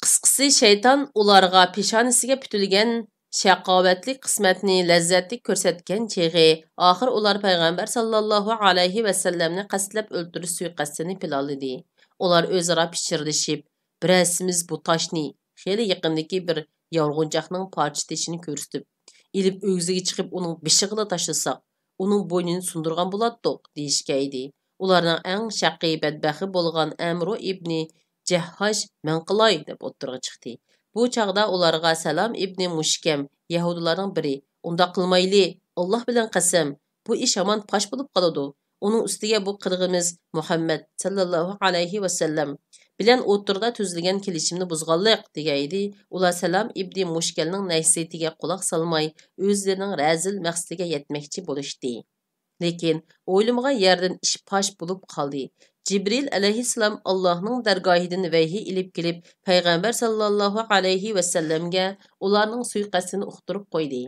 قىسقىسى، شەيتان ئۇلارغا پېشانىسىگە پۈتۈلگەن شەقاۋەتلىك قىسمەتنى لەززەتلىك كۆرسەتكەن چېغى، ئاخىر ئۇلار پەيغەمبەر ساللاللاھۇ ئەلەيھى ۋەسەللەمنى قەستلەپ ئۆلتۈرۈش سۇيىقەستىنى پىلانلىدى. ئۇلار ئۆزئارا پىچىرلىشىپ، بىرەرسىمىز بۇ تاشنى، خېلى يېقىندىكى بىر يارغۇنچاقنىڭ پارچە تېشىنى كۆرسىتىپ، ئېلىپ ئۆگزىگە چىقىپ ئۇنىڭ بېشىغىلا تاشلىساق، ئۇنىڭ بوينىنى سۇندۇرغان بولاتتۇق، دېيىشكەن ئىدى. ئۇلارنىڭ ئەڭ شەقىي بەتبەختى بولغان ئەمرۇ ئىبنى جەھھاش مەن قىلاي، دەپ ئوتتۇرىغا چىقتى. بۇ چاغدا ئۇلارغا سالام ئىبنى مۇشكەم، يەھۇدىيلارنىڭ بىرى، ئۇنداق قىلمايلى، ئاللاھ بىلەن قەسەم، بۇ ئىش ھامان پاش بولۇپ قالىدۇ. ئۇنىڭ ئۈستىگە بۇ قىلىقىمىز مۇھەممەد ساللاللاھۇ ئەلەيھى ۋەسەللەم بىلەن ئوتتۇرىدا تۈزۈلگەن كېلىشىمنى بۇزغانلىق، دېگەن ئىدى. ئۇلار سالام ئىبنى مۇشكەلنىڭ نەسىھىتىگە قۇلاق سالماي، ئۆزلىرىنىڭ رەزىل مەقسىتىگە يەتمەكچى بولۇشتى. لېكىن ئويلىمىغان يەردىن ئىش پاش بولۇپ قالدى. جىبرىل ئەلەيھىسسالام ئاللاھنىڭ دەرگاھىدىن ۋەھىي ئېلىپ كېلىپ، پەيغەمبەر ساللاللاھۇ ئەلەيھى ۋەسەللەمگە ئۇلارنىڭ سۇيىقەستىنى ئۇقتۇرۇپ قويدى.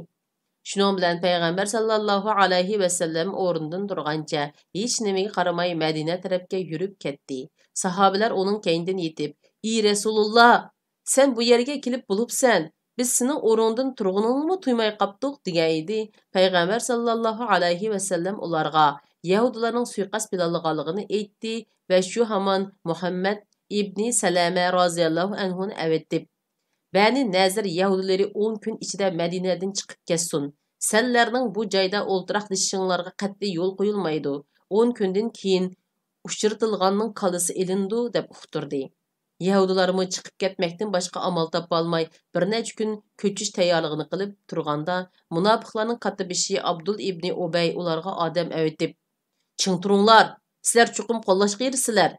شۇنىڭ بىلەن پەيغەمبەر ساللاللاھۇ ئەلەيھى ۋەسەللەم ئورنىدىن تۇرغانچە، ھېچنېمىگە قارىماي مەدىنە تەرەپكە يۈرۈپ كەتتى. ساھابىلەر ئۇنىڭ كەينىدىن يېتىپ، ئى رەسۇلۇللا، سەن بۇ يەرگە كېلىپ بولۇپسەن، بىز سېنىڭ ئورنۇڭدىن تۇرغىنىڭنىمۇ تۇيماي قاپتۇق، دېگەن ئىدى. پەيغەمبەر ساللاللاھۇ ئەلەيھى ۋەسەللەم ئۇلارغا يەھۇدىيلارنىڭ سۇيىقەست پىلانلىغانلىقىنى ئېيتتى ۋە شۇ ھامان مۇھەممەد ئىبنى سەلەمە رازىياللاھۇ ئەنھۇنى ئەۋەتىپ، بەنى نەزىر يەھۇدىيلىرى ئون كۈن ئىچىدە مەدىنەدىن چىقىپ كەتسۇن. سەنلەرنىڭ بۇ جايدا ئولتۇراقلىشىشىڭلارغا قەتئىي يول قويۇلمايدۇ. ئون كۈندىن كېيىن ئۇچرىتىلغاننىڭ كاللىسى ئېلىنىدۇ، دەپ ئۇقتۇردى. يەھۇدىيلارمۇ چىقىپ كەتمەكتىن باشقا ئامال تاپالماي، بىر نەچچە كۈن كۆچۈش تەييارلىقىنى قىلىپ تۇرغاندا، مۇناپىقلارنىڭ كاتتىبېشى ئابدۇل ئىبنى ئۇبەي ئۇلارغا ئادەم ئەۋېتىپ، چىڭ تۇرۇڭلار، سىلەر چوقۇم قوللاشقا ئېرىشىسىلەر.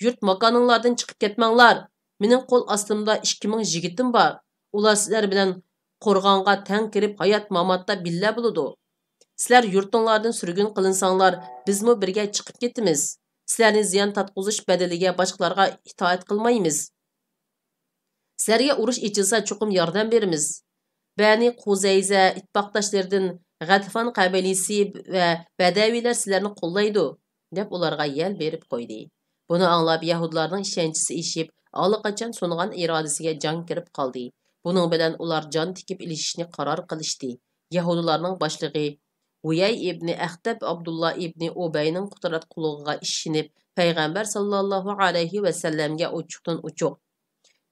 يۇرت ماكانىڭلاردىن چىقىپ كەتمەڭلار. مېنىڭ قول ئاستىمدا ئىككى مىڭ يىگىتىم بار. ئۇلار سىلەر بىلەن قورغانغا تەڭ كىرىپ، ھايات-ماماتتا بىللە بولىدۇ. سىلەر يۇرتۇڭلاردىن سۈرگۈن قىلىنساڭلار، بىزمۇ بىرگە چىقىپ كېتىمىز. سىلەرنى زىيان تارتقۇزۇش بەدىلىگە باشقىلارغا ئىتائەت قىلمايمىز. سىلەرگە ئۇرۇش ئېچىلسا، چوقۇم ياردەم بېرىمىز. بەنى قۇزەيزە ئىتتىپاقداشلىرىدىن غەتىفان قەبىلىسى ۋە بەدەۋىيلەر سىلەرنى قوللايدۇ، دەپ ئۇلارغا يەل بېرىپ قويدى. بۇنى ئاڭلاپ، يەھۇدىيلارنىڭ ئىشەنچىسى ئېشىپ، ئاللىقاچان سۇنغان ئىرادىسىگە جان كىرىپ قالدى. بۇنىڭ بىلەن ئۇلار جان تىكىپ ئېلىشىشنى قارار قىلىشتى. يەھۇدىيلارنىڭ باشلىقى ھۇيەي ئىبنى ئەختەب ئابدۇللا ئىبنى ئۇبەينىڭ قۇدرەت قۇلىقىغا ئىشىنىپ، پەيغەمبەر ساللاللاھۇ ئەلەيھى ۋەسەللەمگە ئوچۇقتىن ئوچۇق،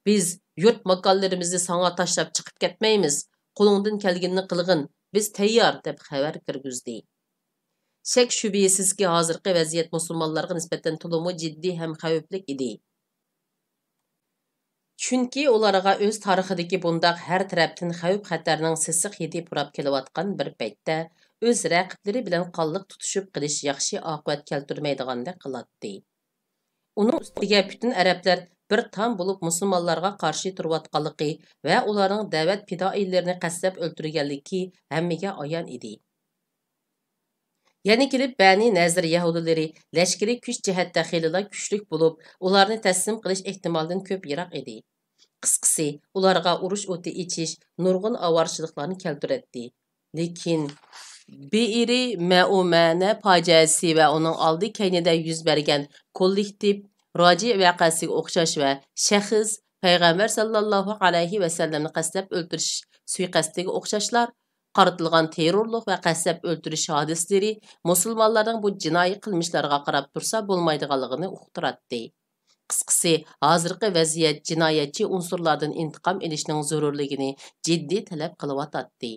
بىز يۇرت ماكانلىرىمىزنى ساڭا تاشلاپ چىقىپ كەتمەيمىز. قولۇڭدىن كەلگىنىنى قىلغىن. بىز تەييار، دەپ خەۋەر كىرگۈزدى. شەك-شۈبھىسىزكى، ھازىرقى ۋەزىيەت مۇسۇلمانلارغا نىسبەتەن تولىمۇ جىددىي ھەم خەۋپلىك ئىدى. چۈنكى ئۇلارغا ئۆز تارىخىدىكى بۇنداق ھەر تەرەپتىن خەۋپ-خەتەرنىڭ سېسىق ھىدى پۇراپ كېلىۋاتقان بىر پەيتتە، ئۆز رەقىبلىرى بىلەن قانلىق تۇتۇشۇپ قېلىش ياخشى ئاقىۋەت كەلتۈرمەيدىغاندەك قىلاتتى. ئۇنىڭ ئۈستىگە پۈتۈن ئەرەبلەر بىر تام بولۇپ مۇسۇلمانلارغا قارشى تۇرۇۋاتقانلىقى ۋە ئۇلارنىڭ دەۋەت پىدائىيلىرىنى قەستلەپ ئۆلتۈرگەنلىكى ھەممىگە ئايان ئىدى. يەنە كېلىپ بەنى نەزىر يەھۇدىيلىرى لەشكىرىي كۈچ جەھەتتە خېلىلا كۈچلۈك بولۇپ، ئۇلارنى تەسلىم قىلىش ئېھتىمالىدىن كۆپ يىراق ئىدى. قىسقىسى، ئۇلارغا ئۇرۇش ئوتى ئېچىش نۇرغۇن ئاۋارىچىلىقلارنى كەلتۈرەتتى. لېكىن بىئىرى مەئۇمەنە پاجىئەسى ۋە ئۇنىڭ ئالدى كەينىدە يۈز بەرگەن كوللېكتىپ راجىئ ۋەقەسىگە ئوخشاش ۋە شەخس پەيغەمبەر ساللاللاھۇ ئەلەيھى ۋەسەللەمنى قەستلەپ ئۆلتۈرۈش سۇيىقەستىگە ئوخشاشلار قارىتىلغان تېررورلۇق ۋە قەستلەپ ئۆلتۈرۈش ھادىسىلىرى مۇسۇلمانلارنىڭ بۇ جىنايى قىلمىشلارغا قاراپ تۇرسا بولمايدىغانلىقىنى ئۇقتۇراتتى. قىسقىسى، ھازىرقى ۋەزىيەت جىنايەتچى ئۇنسۇرلاردىن ئىنتىقام ئېلىشنىڭ زۆرۈرلۈكىنى جىددىي تەلەپ قىلىۋاتاتتى.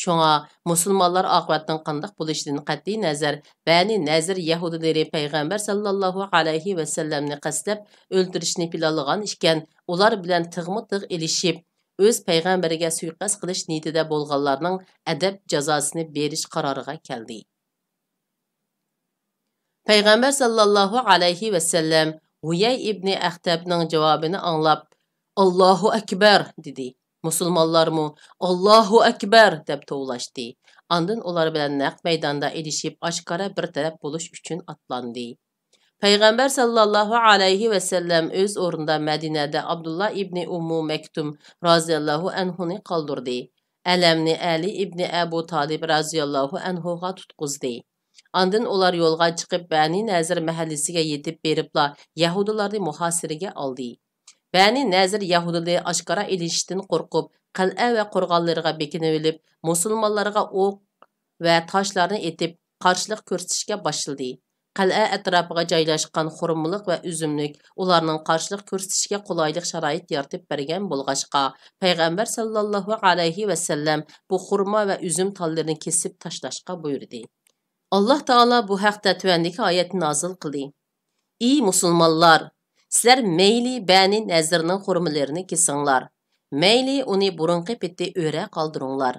شۇڭا، مۇسۇلمانلار ئاقىۋەتنىڭ قانداق بولۇشىدىن قەتئىينەزەر، بەنى نەزىر يەھۇدىيلىرى پەيغەمبەر ساللاللاھۇ ئەلەيھى ۋەسەللەمنى قەستلەپ ئۆلتۈرۈشنى پىلانلىغان ئىكەن، ئۇلار بىلەن تىغمۇ تىغ ئېلىشىپ، ئۆز پەيغەمبىرىگە سۇيىقەست قىلىش نىيىتىدە بولغانلارنىڭ ئەدەپ جازاسىنى بېرىش قارارىغا كەلدى. پەيغەمبەر ساللاللاھۇ ئەلەيھى ۋەسەللەم ھۇيەي ئىبنى ئەختەبنىڭ جاۋابىنى ئاڭلاپ، «ئاللاھۇ ئەكبەر!» دېدى. مۇسۇلمانلارمۇ «ئاللاھۇ ئەكبەر!» دەپ توۋلاشتى. ئاندىن ئۇلار بىلەن نەق مەيداندا ئېلىشىپ، ئاشكارا بىر تەرەپ بولۇش ئۈچۈن ئاتلاندى. پەيغەمبەر ساللاللاھۇ ئەلەيھى ۋەسەللەم ئۆز ئورنىدا مەدىنەدە ئابدۇللا ئىبنى ئۇممۇ مەكتۇم رازىياللاھۇ ئەنھۇنى قالدۇردى. ئەلەمنى ئەلى ئىبنى ئەبۇ تالىب رازىياللاھۇ ئەنھۇغا تۇتقۇزدى. ئاندىن ئۇلار يولغا چىقىپ، بەنى نەزىر مەھەللىسىگە يېتىپ بېرىپلا، يەھۇدىيلارنى مۇھاسىرىگە ئالدى. بەنى نەزىر يەھۇدىيلىرى ئاشكارا ئېلىشىشتىن قورقۇپ، قەلئە ۋە قورغانلىرىغا بېكىنىۋېلىپ، مۇسۇلمانلارغا ئوق ۋە تاشلارنى ئېتىپ، قارشىلىق كۆرسىتىشكە باشلىدى. قەلئە ئەتراپىغا جايلاشقان خورمىلىق ۋە ئۈزۈملۈك ئۇلارنىڭ قارشىلىق كۆرسىتىشىگە قولايلىق شارائىت يارىتىپ بەرگەن بولغاچقا، پەيغەمبەر ساللاللاھۇ ئەلەيھى ۋەسەللەم بۇ خورما ۋە ئۈزۈم تاللىرىنى كېسىپ تاشلاشقا بۇيرۇدى. ئاللاھ تائالا بۇ ھەقتە تۆۋەندىكى ئايەتنى نازىل قىلدى: «ئى مۇسۇلمانلار! سىلەر مەيلى بەنى نەزىرنىڭ خورمىلىرىنى كېسىڭلار، مەيلى ئۇنى بۇرۇنقى پېتى ئۆرە قالدۇرۇڭلار.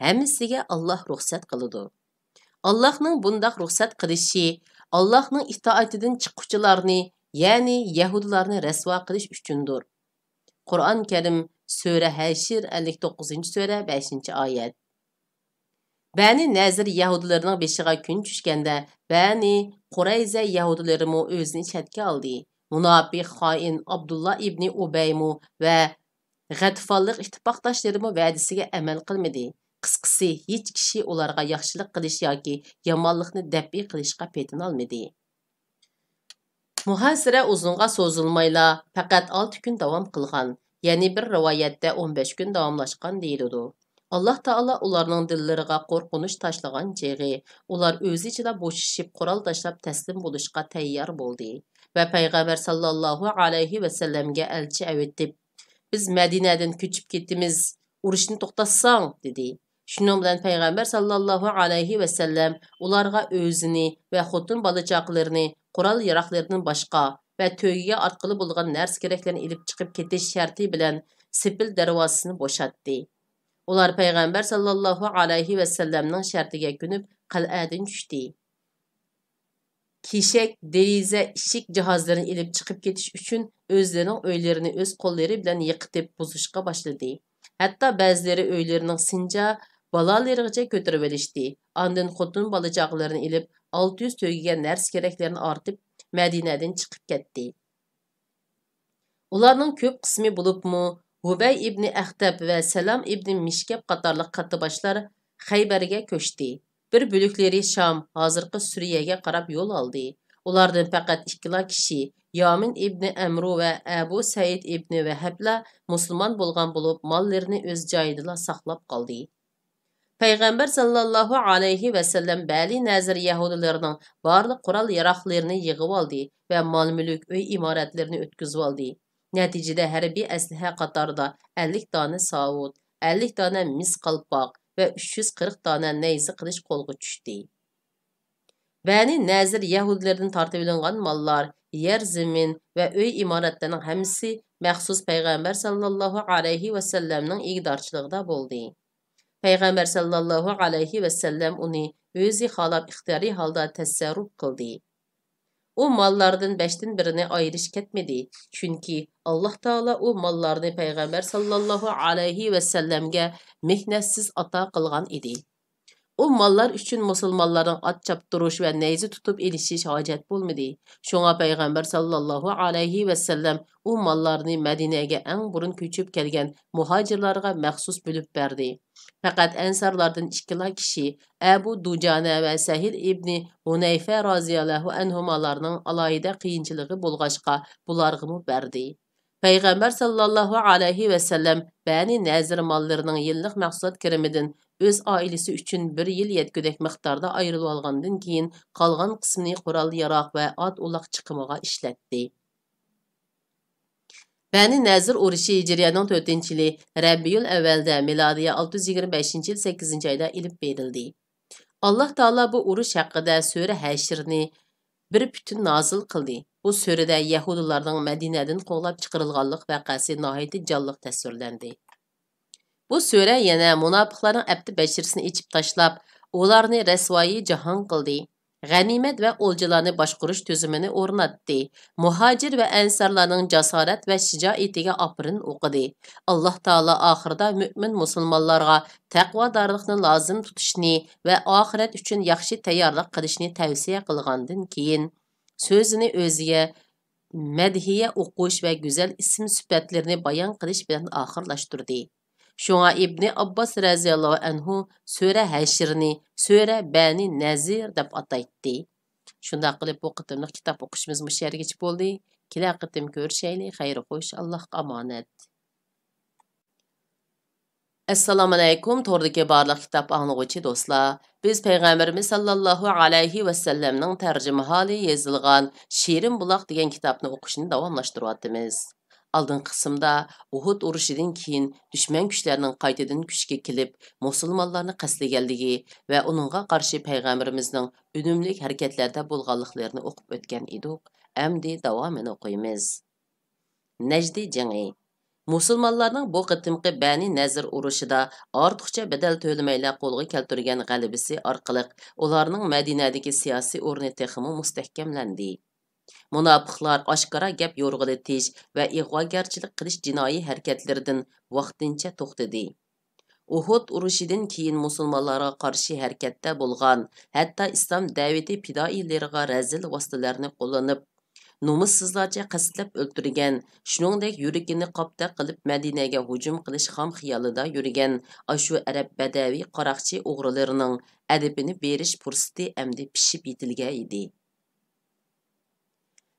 ھەممىسىگە ئاللاھ رۇخسەت قىلىدۇ.» ئاللاھنىڭ بۇنداق رۇخسەت قىلىشى ئاللاھنىڭ ئىتائىتىدىن چىققۇچىلارنى، يەنى يەھۇدىيلارنى رەسۋا قىلىش ئۈچۈندۇر. قۇرئان كەرىم، سۈرە ھەشر، ئەللىك توققۇزىنچى سۈرە، بەشىنچى ئايەت. بەنى نەزىر يەھۇدىيلىرىنىڭ بېشىغا كۈن چۈشكەندە، بەنى قۇرەيزە يەھۇدىيلىرىمۇ ئۆزىنى چەتكە ئالدى. مۇناپىق، خائىن ئابدۇللا ئىبنى ئۇبەيمۇ ۋە غەتىفانلىق ئىتتىپاقداشلىرىمۇ ۋەدىسىگە ئەمەل قىلمىدى. قىسقىسى، ھېچ كىشى ئۇلارغا ياخشىلىق قىلىش ياكى يامانلىقنى دەپئى قىلىشقا پېتىنالمىدى. مۇھاسىرە ئۇزۇنغا سوزۇلمايلا، پەقەت ئالتە كۈن داۋام قىلغان، يەنى بىر رىۋايەتتە ئون بەش كۈن داۋاملاشقان دېيىلىدۇ. ئاللاھ تائالا ئۇلارنىڭ دىللىرىغا قورقۇنچ تاشلىغان چېغى، ئۇلار ئۆز ئىچىدا بوشىشىپ، قورال تاشلاپ تەسلىم بولۇشقا تەييار بولدى ۋە پەيغەمبەر ساللاللاھۇ ئەلەيھى ۋەسەللەمگە ئەلچى ئەۋېتىپ، «بىز مەدىنەدىن كۆچۈپ كېتىمىز، ئۇرۇشنى توختاتساڭ!» دېدى. شۇنىڭ بىلەن پەيغەمبەر ساللاللاھۇ ئەلەيھى ۋەسەللەم ئۇلارغا ئۆزىنى ۋە خوتۇن بالا-چاقىلىرىنى، قورال-ياراغلىرىدىن باشقا ۋە تۆگىگە ئارتقىلى بولىدىغان نەرسە-كېرەكلەرنى ئېلىپ چىقىپ كېتىش شەرتى بىلەن سېپىل دەرۋازىسىنى بوشاتتى. ئۇلار پەيغەمبەر ساللاللاھۇ ئەلەيھى ۋەسەللەمنىڭ شەرتىگە كۆنۈپ، قەلئەدىن چۈشتى. كېشەك، دېرىزە، ئىشىك جاھازلىرىنى ئېلىپ چىقىپ كېتىش ئۈچۈن ئۆزلىرىنىڭ ئۆيلىرىنى ئۆز قوللىرى بىلەن يىقىتىپ بۇزۇشقا باشلىدى. ھەتتا بەزىلىرى ئۆيلىرىنىڭ سىنچا بالالىرىغىچە كۆتۈرۈۋېلىشتى. ئاندىن خوتۇن بالا-چاقىلىرىنى ئېلىپ، ئالتە يۈز تۆگىگە نەرسە-كېرەكلىرىنى ئارتىپ، مەدىنەدىن چىقىپ كەتتى. ئۇلارنىڭ كۆپ قىسمى، بولۇپمۇ ھۇبەي ئىبنى ئەختەب ۋە سەلام ئىبنى مىشكەپ قاتارلىق كاتتىباشلار خەيبەرگە كۆچتى. بىر بۆلەكلىرى شام، ھازىرقى سۈرىيەگە قاراپ يول ئالدى. ئۇلاردىن پەقەت ئىككىلا كىشى، يامىن ئىبنى ئەمرۇ ۋە ئەبۇ سەئىد ئىبنى ۋەھەبلا مۇسۇلمان بولغان بولۇپ، ماللىرىنى ئۆز جايىدىلا ساقلاپ قالدى. پەيغەمبەر ساللاللاھۇ ئەلەيھى ۋەسەللەم بەنى نەزىر يەھۇدىيلىرىنىڭ بارلىق قورال-ياراغلىرىنى يىغىۋالدى ۋە مال-مۈلۈك، ئۆي-ئىمارەتلىرىنى ئۆتكۈزۈۋالدى. نەتىجىدە ھەربىي ئەسلىھە قاتارىدا ئەللىك دانە ساۋۇت، ئەللىك دانە مىس قالپاق، ۋە ئۈچ يۈز قىرىق دانە نەيزە قىلىچ قولغا چۈشتى. بەنى نەزىر يەھۇدىيلىرىدىن تارتىۋېلىنغان ماللار، يەر زېمىن ۋە ئۆي ئىمارەتلەرنىڭ ھەممىسى مەخسۇس پەيغەمبەر ساللاللاھۇ ئەلەيھى ۋەسەللەمنىڭ ئىگىدارچىلىقىدا بولدى. پەيغەمبەر ساللاللاھۇ ئەلەيھى ۋەسەللەم ئۇنى ئۆزى خالاپ ئىختىيارىي ھالدا تەسەررۇپ قىلدى. ئۇ ماللاردىن بەشتىن بىرىنى ئايرىش كەتمىدى، چۈنكى ئاللاھ تائالا ئۇ ماللارنى پەيغەمبەر ساللاللاھۇ ئەلەيھى ۋەسەللەمگە مېھنەتسىز ئاتا قىلغان ئىدى. ئۇ ماللار ئۈچۈن مۇسۇلمانلارنىڭ ئات چاپتۇرۇش ۋە نەيزە تۇتۇپ ئېلىشىش ھاجەت بولمىدى. شۇڭا پەيغەمبەر ساللاللاھۇ ئەلەيھى ۋەسەللەم ئۇ ماللارنى مەدىنەگە ئەڭ بۇرۇن كۆچۈپ كەلگەن مۇھاجىرلارغا مەخسۇس بۆلۈپ بەردى. پەقەت ئەنسارلاردىن ئىككىلا كىشى، ئەبۇ دۇجانە ۋە سەھىل ئىبنى ھۇنەيفە رازىياللاھۇ ئەنھۇمالارنىڭ ئالاھىدە قىيىنچىلىقى بولغاچقا، بۇلارغىمۇ بەردى. پەيغەمبەر ساللاللاھۇ ئەلەيھى ۋەسەللەم بەنى نەزىر ماللىرىنىڭ يىللىق مەھسۇلات كىرىمىدىن ئۆز ئائىلىسى ئۈچۈن بىر يىل يەتكۈدەك مىقداردا ئايرىۋالغاندىن كېيىن، قالغان قىسمىنى قورال-ياراغ ۋە ئات-ئۇلاق چىقىمىغا ئىشلەتتى. بەنى نەزىر ئۇرۇشى ھىجرىيەنىڭ تۆتىنچى يىلى رەبىئۇل ئەۋۋەلدە، مىلادىيە ئالتە يۈز يىگىرمە بەشىنچى يىل سەككىزىنچى ئايدا ئېلىپ بېرىلدى. ئاللاھ تائالا بۇ ئۇرۇش ھەققىدە سۈرە ھەشرنى بىر پۈتۈن نازىل قىلدى. بۇ سۈرىدە يەھۇدىيلارنىڭ مەدىنەدىن قوغلاپ چىقىرىلغانلىق ۋەقەسى ناھايىتى جانلىق تەسۋىرلەندى. بۇ سۈرە يەنە مۇناپىقلارنىڭ ئەپتى بەشىرىسىنى ئېچىپ تاشلاپ، ئۇلارنى رەسۋايى جاھان قىلدى. غەنىيمەت ۋە ئولجىلارنى باشقۇرۇش تۈزۈمىنى ئورناتتى. مۇھاجىر ۋە ئەنسارلارنىڭ جاسارەت ۋە شىجائىتىگە ئاپىرىن ئوقۇدى. ئاللاھ تائالا ئاخىرىدا مۆمىن مۇسۇلمانلارغا تەقۋادارلىقنى لازىم تۇتۇشنى ۋە ئاخىرەت ئۈچۈن ياخشى تەييارلىق قىلىشنى تەۋسىيە قىلغاندىن كېيىن، سۆزىنى ئۆزىگە مەدھىيە ئوقۇش ۋە گۈزەل ئىسىم سۈپەتلىرىنى بايان قىلىش بىلەن ئاخىرلاشتۇردى. شۇڭا ئىبنى ئابباس رەزىياللاھۇ ئەنھۇ سۈرە ھەشرنى سۈرە بەنى نەزىر دەپ ئاتايتتى. شۇنداق قىلىپ، بۇ قېتىملىق كىتاب ئوقۇشىمىز مۇشۇ يەرگىچە بولدى. كېلەر قېتىم كۆرۈشەيلى. خەير خوش، ئاللاھقا ئامانەت. ئەسسالامۇئەلەيكۇم، توردىكى بارلىق كىتاب ئاڭلىغۇچى دوستلار. بىز پەيغەمبىرىمىز ساللاللاھۇ ئەلەيھى ۋەسەللەمنىڭ تەرجىمىھالى يېزىلغان شېرىن بۇلاق دېگەن كىتابنى ئوقۇشنى داۋاملاشتۇرۇۋاتىمىز. ئالدىنقى قىسىمدا ئۇھۇد ئۇرۇشىدىن كېيىن دۈشمەن كۈچلەرنىڭ قايتىدىن كۈچكە كېلىپ، مۇسۇلمانلارنى قەستلىگەنلىكى ۋە ئۇنىڭغا قارشى پەيغەمبىرىمىزنىڭ ئۈنۈملۈك ھەرىكەتلەردە بولغانلىقلىرىنى ئوقۇپ ئۆتكەن ئىدۇق. ئەمدى داۋامىنى ئوقۇيمىز. نەجدى جېڭى. مۇسۇلمانلارنىڭ بۇ قېتىمقى بەنى نەزىر ئۇرۇشىدا ئارتۇقچە بەدەل تۆلىمەيلا قولغا كەلتۈرگەن غەلىبىسى ئارقىلىق ئۇلارنىڭ مەدىنەدىكى سىياسىي ئورنى تېخىمۇ مۇستەھكەملەندى. مۇناپىقلار ئاشكارا گەپ يورغىلىتىش ۋە ئىغۋاگەرچىلىك قىلىش جىنايى ھەرىكەتلىرىدىن ۋاقتىنچە توختىدى. ئۇھۇد ئۇرۇشىدىن كېيىن مۇسۇلمانلارغا قارشى ھەرىكەتتە بولغان، ھەتتا ئىسلام دەۋىتى پىدائىيلىرىغا رەزىل ۋاسىتىلەرنى قوللىنىپ، نومۇسسىزلارچە قەستلەپ ئۆلتۈرگەن، شۇنىڭدەك يۈرىكىنى قاپتەك قىلىپ مەدىنەگە ھۇجۇم قىلىش خام خىيالىدا يۈرگەن ئاشۇ ئەرەب بەدەۋى قاراقچى ئوغرىلىرىنىڭ ئەدىپىنى بېرىش پۇرسىتى ئەمدى پىشىپ يېتىلگەن ئىدى.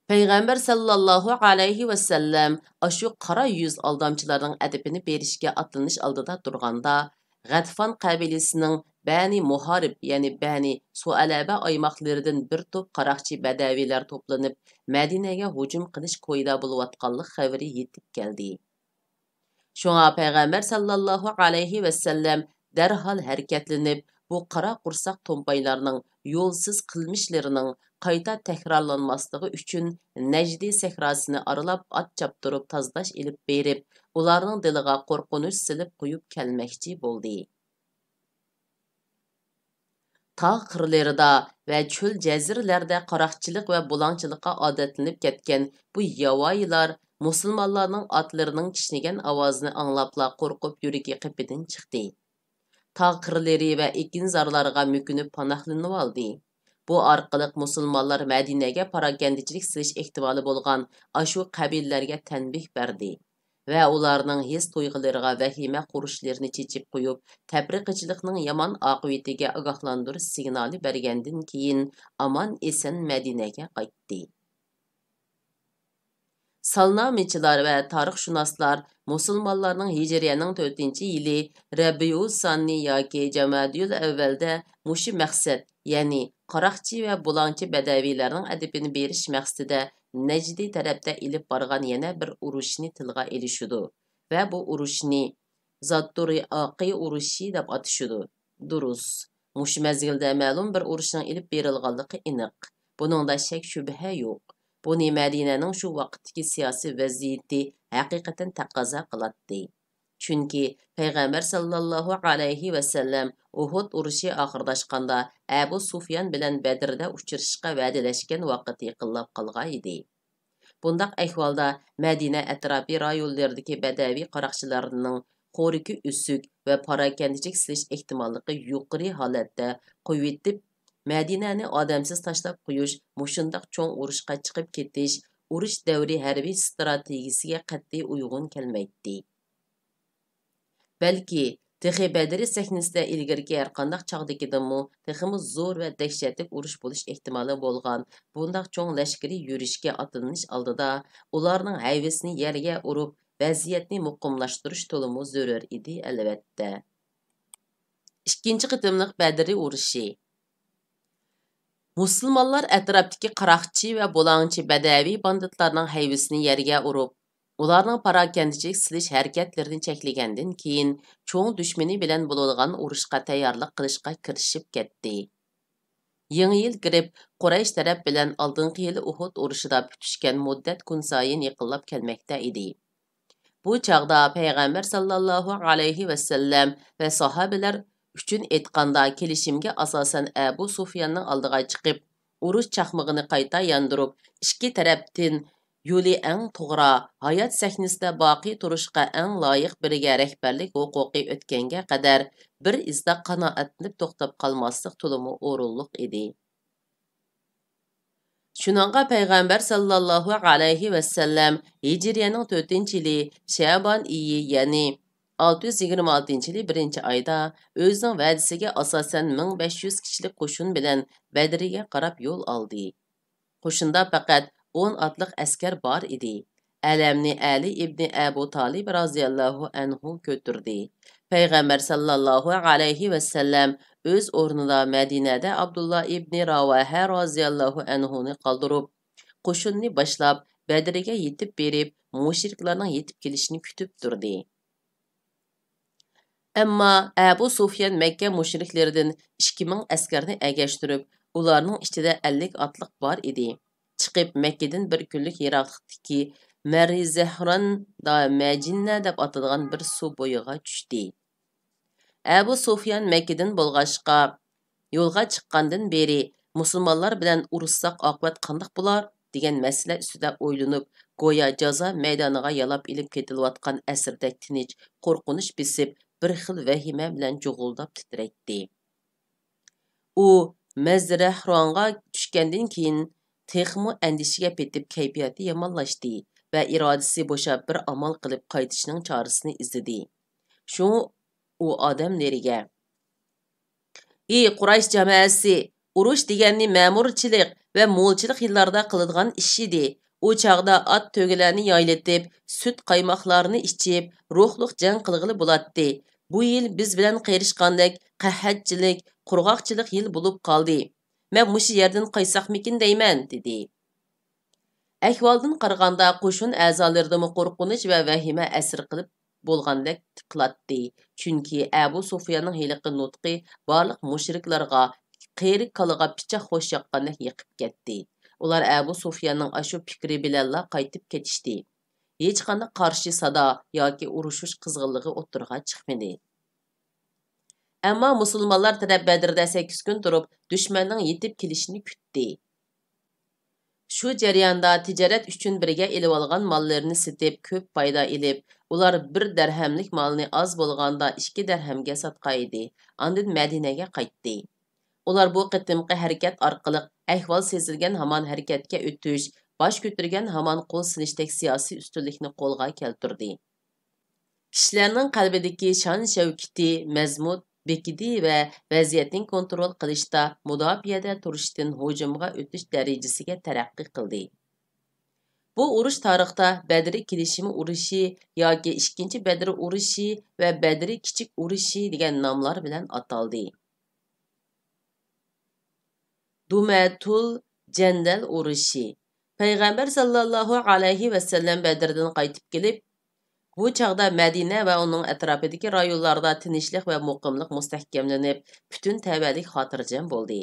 پەيغەمبەر ساللاللاھۇ ئەلەيھى ۋەسەللەم ئاشۇ قارا يۈز ئالدامچىلارنىڭ ئەدىپىنى بېرىشكە ئاتلىنىش ئالدىدا تۇرغاندا، غەتفان قەبىلىسىنىڭ بەنى مۇھارىب، يەنى بەنى سۇئەلەبە ئايماقلىرىدىن بىر توپ قاراقچى بەدەۋىيلەر توپلىنىپ، مەدىنەگە ھۇجۇم قىلىش كويىدا بولۇۋاتقانلىق خەۋىرى يېتىپ كەلدى. شۇڭا پەيغەمبەر ساللاللاھۇ ئەلەيھى ۋەسەللەم دەرھال ھەرىكەتلىنىپ، بۇ قارا قورساق تومپايلارنىڭ يولسىز قىلمىشلىرىنىڭ قايتا تەكرارلانماسلىقى ئۈچۈن، نەجدى سەھراسىنى ئارىلاپ ئات چاپتۇرۇپ تازىلاش ئېلىپ بېرىپ، ئۇلارنىڭ دىلىغا قورقۇنچ سېلىپ قويۇپ كەلمەكچى بولدى. تاغ قىرلىرىدا ۋە چۆل جەزىرىلەردە قاراقچىلىق ۋە بۇلاڭچىلىققا ئادەتلىنىپ كەتكەن بۇ ياۋايىلار مۇسۇلمانلارنىڭ ئاتلىرىنىڭ كىشنىگەن ئاۋازىنى ئاڭلاپلا قورقۇپ يۈرىكى قېپىدىن چىقتى. تاغ قىرلىرى ۋە ئېكىنزارلارغا مۆكۈنۈپ پاناھلىنىۋالدى. بۇ ئارقىلىق مۇسۇلمانلار مەدىنەگە پاراكەندىچىلىك سېلىش ئېھتىمالى بولغان ئاشۇ قەبىلىلەرگە تەنبىھ بەردى ۋە ئۇلارنىڭ ھېس تۇيغۇلىرىغا ۋەھىمە خۇرۇچلىرىنى چېچىپ قويۇپ، تەپرىقىچىلىقنىڭ يامان ئاقىۋىتىگە ئاگاھلاندۇرۇش سىگنالى بەرگەندىن كېيىن، ئامان-ئېسەن مەدىنەگە قايتتى. سالنامىچىلار ۋە تارىخشۇناسلار مۇسۇلمانلارنىڭ ھىجرىيەنىڭ تۆتىنچى يىلى رەبىئۇسسانى ياكى جامادىئۇل ئەۋۋەلدە مۇشۇ مەقسەت، يەنى قاراقچى ۋە بۇلاڭچى بەدەۋىيلەرنىڭ ئەدىپىنى بېرىش مەقسىتىدە نەجدى تەرەپتە ئېلىپ بارغان يەنە بىر ئۇرۇشنى تىلغا ئېلىشىدۇ ۋە بۇ ئۇرۇشنى زاتۇرىئاقى ئۇرۇشى دەپ ئاتىشىدۇ. دۇرۇس. مۇشۇ مەزگىلدە مەلۇم بىر ئۇرۇشنىڭ ئېلىپ بېرىلغانلىقى ئېنىق. بۇنىڭدا شەك-شۈبھە يوق. بۇنى مەدىنەنىڭ شۇ ۋاقىتتىكى سىياسىي ۋەزىيىتى ھەقىقەتەن تەقەززا قىلاتتى. چۈنكى پەيغەمبەر ساللاللاھۇ ئەلەيھى ۋەسەللەم ئۇھۇد ئۇرۇشى ئاخىرلاشقاندا، ئەبۇ سۇفيان بىلەن بەدرىدە ئۇچرىشىشقا ۋەدىلەشكەن ۋاقىت يېقىنلاپ قالغانىدى. بۇنداق ئەھۋالدا مەدىنە ئەتراپى رايونلىرىدىكى بەدەۋىي قاراقچىلارنىڭ خورىكى ئۆسۈك ۋە پاراكەندىچىلىك سېلىش ئېھتىماللىقى يۇقىرى ھالەتتە قويۇۋېتىپ، مەدىنەنى ئادەمسىز تاشلاپ قويۇش، مۇشۇنداق چوڭ ئۇرۇشقا چىقىپ كېتىش ئۇرۇش دەۋرى ھەربىي ستراتېگىيىسىگە قەتئىي ئۇيغۇن كەلمەيتتى. بەلكى تېخى بەدرى سەھنىسىدە ئىلگىرىكى ھەرقانداق چاغدىكىدىنمۇ تېخىمۇ زور ۋە دەھشەتلىك ئۇرۇش بولۇش ئېھتىمالى بولغان بۇنداق چوڭ لەشكىرىي يۈرۈشكە ئاتلىنىش ئالدىدا ئۇلارنىڭ ھەيۋىسىنى يەرگە ئۇرۇپ، ۋەزىيەتنى مۇقىملاشتۇرۇش تولىمۇ زۆرۈر ئىدى، ئەلۋەتتە. ئىككىنچى قېتىملىق بەدرى ئۇرۇشى. مۇسۇلمانلار ئەتراپتىكى قاراقچى ۋە بۇلاڭچى بەدەۋىي باندىتلارنىڭ ھەيۋىسىنى يەرگە ئۇرۇپ، ئۇلارنىڭ پاراكەندىچىلىك سېلىش ھەرىكەتلىرىنى چەكلىگەندىن كېيىن، چوڭ دۈشمىنى بىلەن بولىدىغان ئۇرۇشقا تەييارلىق قىلىشقا كىرىشىپ كەتتى. يېڭى يىل كىرىپ، قۇرەيش تەرەپ بىلەن ئالدىنقى يىلى ئۇھۇد ئۇرۇشىدا پۈتۈشكەن مۇددەت كۈنسايىن يېقىنلاپ كەلمەكتە ئىدى. بۇ چاغدا پەيغەمبەر ساللاللاھۇ ئەلەيھى ۋەسەللەم ۋە ساھابىلەر ئۈچۈن ئېيتقاندا، كېلىشىمگە ئاساسەن ئەبۇ سۇفياننىڭ ئالدىغا چىقىپ، ئۇرۇش چاقمىقىنى قايتا ياندۇرۇپ، ئىككى تەرەپتىن يولى ئەڭ توغرا، ھايات سەھنىسىدە باقىي تۇرۇشقا ئەڭ لايىق بىرىگە رەھبەرلىك ھوقۇقى ئۆتكەنگە قەدەر بىر ئىزدا قانائەتلىنىپ توختاپ قالماسلىق تولىمۇ ئورۇنلۇق ئىدى. شۇنىڭغا پەيغەمبەر ساللاللاھۇ ئەلەيھى ۋەسەللەم ھىجرىيەنىڭ تۆتىنچى يىلى شەبان ئېيى، يەنى ئالتە يۈز يىگىرمە ئالتىنچى يىلى بىرىنچى ئايدا ئۆزىنىڭ ۋەدىسىگە ئاساسەن مىڭ بەش يۈز كىشىلىك قوشۇن بىلەن بەدرىگە قاراپ يول ئالدى. قوشۇندا پەقەت ئون ئاتلىق ئەسكەر بار ئىدى. ئەلەمنى ئەلى ئىبنى ئەبۇ تالىب رازىياللاھۇ ئەنھۇ كۆتۈردى. پەيغەمبەر ساللاللاھۇ ئەلەيھى ۋەسەللەم ئۆز ئورنىدا مەدىنەدە ئابدۇللا ئىبنى راۋاھە رازىياللاھۇ ئەنھۇنى قالدۇرۇپ، قوشۇننى باشلاپ، بەدرىگە يېتىپ بېرىپ، مۇشرىكلارنىڭ يېتىپ كېلىشىنى كۈتۈپ تۇردى. ئەمما ئەبۇ سۇفيان مەككە مۇشرىكلىرىدىن ئىككى مىڭ ئەسكەرنى ئەگەشتۈرۈپ، ئۇلارنىڭ ئىچىدە ئەللىك ئاتلىق بار ئىدى. چىقىپ، مەككىدىن بىر كۈنلۈك يىراقلىقتىكى مەرىزەھران دا مەجىننە دەپ ئاتىلىدىغان بىر سۇ بويىغا چۈشتى. ئەبۇ سۇفيان مەككىدىن بولغاچقا، يولغا چىققاندىن بېرى، مۇسۇلمانلار بىلەن ئۇرۇشساق ئاقىۋەت قانداق بولار؟ دېگەن مەسىلە ئۈستىدە ئويلىنىپ، گويا جازا مەيدانىغا يالاپ ئېلىپ كېتىلىۋاتقان ئەسىردەك تىنچ، قورقۇنچ بېسىپ، بىر خىل ۋەھىمە بىلەن جۇغۇلداپ تىترەيتتى. ئۇ مەزرەھرانغا چۈشكەندىن كېيىن، تېخىمۇ ئەندىشىگە پېتىپ، كەيپىياتى يامانلاشتى ۋە ئىرادىسى بوشاپ، بىر ئامال قىلىپ قايتىشنىڭ چارىسىنى ئىزدىدى. شۇڭا ئۇ ئادەملىرىگە، ئى قۇرەيش جامائەسى، ئۇرۇش دېگەننى مەمۇرچىلىق ۋە مولچىلىق يىللاردا قىلىدىغان ئىش ئىدى. ئۇ چاغدا ئات تۆگىلەرنى يايلىتىپ، سۈت قايماقلارنى ئىچىپ، روھلۇق جەڭ قىلغىلى بولاتتى. بۇ يىل بىز بىلەن قېرىشقاندەك قەھەتچىلىك، قۇرغاقچىلىق يىل بولۇپ قالدى. مەن مۇشۇ يەردىن قايتساقمىكىن دەيمەن، دېدى. ئەھۋالدىن قارىغاندا، قوشۇن ئەزالىرىدىمۇ قورقۇنچ ۋە ۋەھىمە ئەسىر قىلىپ بولغاندەك قىلاتتى. چۈنكى ئەبۇ سۇفياننىڭ ھېلىقى نۇتقى بارلىق مۇشرىكلارغا قېرى كالىغا پىچاق خوش ياققاندەك يېقىپ كەتتى. ئۇلار ئەبۇ سۇفياننىڭ ئاشۇ پىكرى بىلەنلا قايتىپ كېتىشتى. ھېچقانداق قارشى سادا ياكى ئۇرۇشۇش قىزغىنلىقى ئوتتۇرىغا چىقمىدى. ئەمما مۇسۇلمانلار تەرەپ بەدرىدە سەككىز كۈن تۇرۇپ، دۈشمەننىڭ يېتىپ كېلىشىنى كۈتتى. شۇ جەرياندا تىجارەت ئۈچۈن بىرگە ئېلىۋالغان ماللىرىنى سېتىپ، كۆپ پايدا ئېلىپ، ئۇلار بىر دەرھەملىك مالنى ئاز بولغاندا ئىككى دەرھەمگە ساتقانىدى. ئاندىن مەدىنەگە قايتتى. ئۇلار بۇ قېتىمقى ھەرىكەت ئارقىلىق ئەھۋال سېزىلگەن ھامان ھەرىكەتكە ئۆتۈش، باش كۆتۈرگەن ھامان قول سېلىشتەك سىياسىي ئۈستۈنلۈكنى قولغا كەلتۈردى. كىشىلەرنىڭ قەلبىدىكى شان-شەۋكىتى مەزمۇت بېكىدى ۋە ۋەزىيەتنى كونترول قىلىشتا، مۇداپىئەدە تۇرۇشتىن ھۇجۇمغا ئۆتۈش دەرىجىسىگە تەرەققىي قىلدى. بۇ ئۇرۇش تارىختا بەدرى كېلىشىمى ئۇرۇشى ياكى ئىككىنچى بەدرى ئۇرۇشى ۋە بەدرى كىچىك ئۇرۇشى دېگەن ناملار بىلەن ئاتالدى. دۇمەتۇل جەندەل ئۇرۇشى. پەيغەمبەر ساللاللاھۇ ئەلەيھى ۋەسەللەم بەدردىن قايتىپ كېلىپ، بۇ چاغدا مەدىنە ۋە ئۇنىڭ ئەتراپىدىكى رايونلاردا تىنچلىق ۋە مۇقىملىق مۇستەھكەملىنىپ، پۈتۈن تەۋەلىك خاتىرجەم بولدى.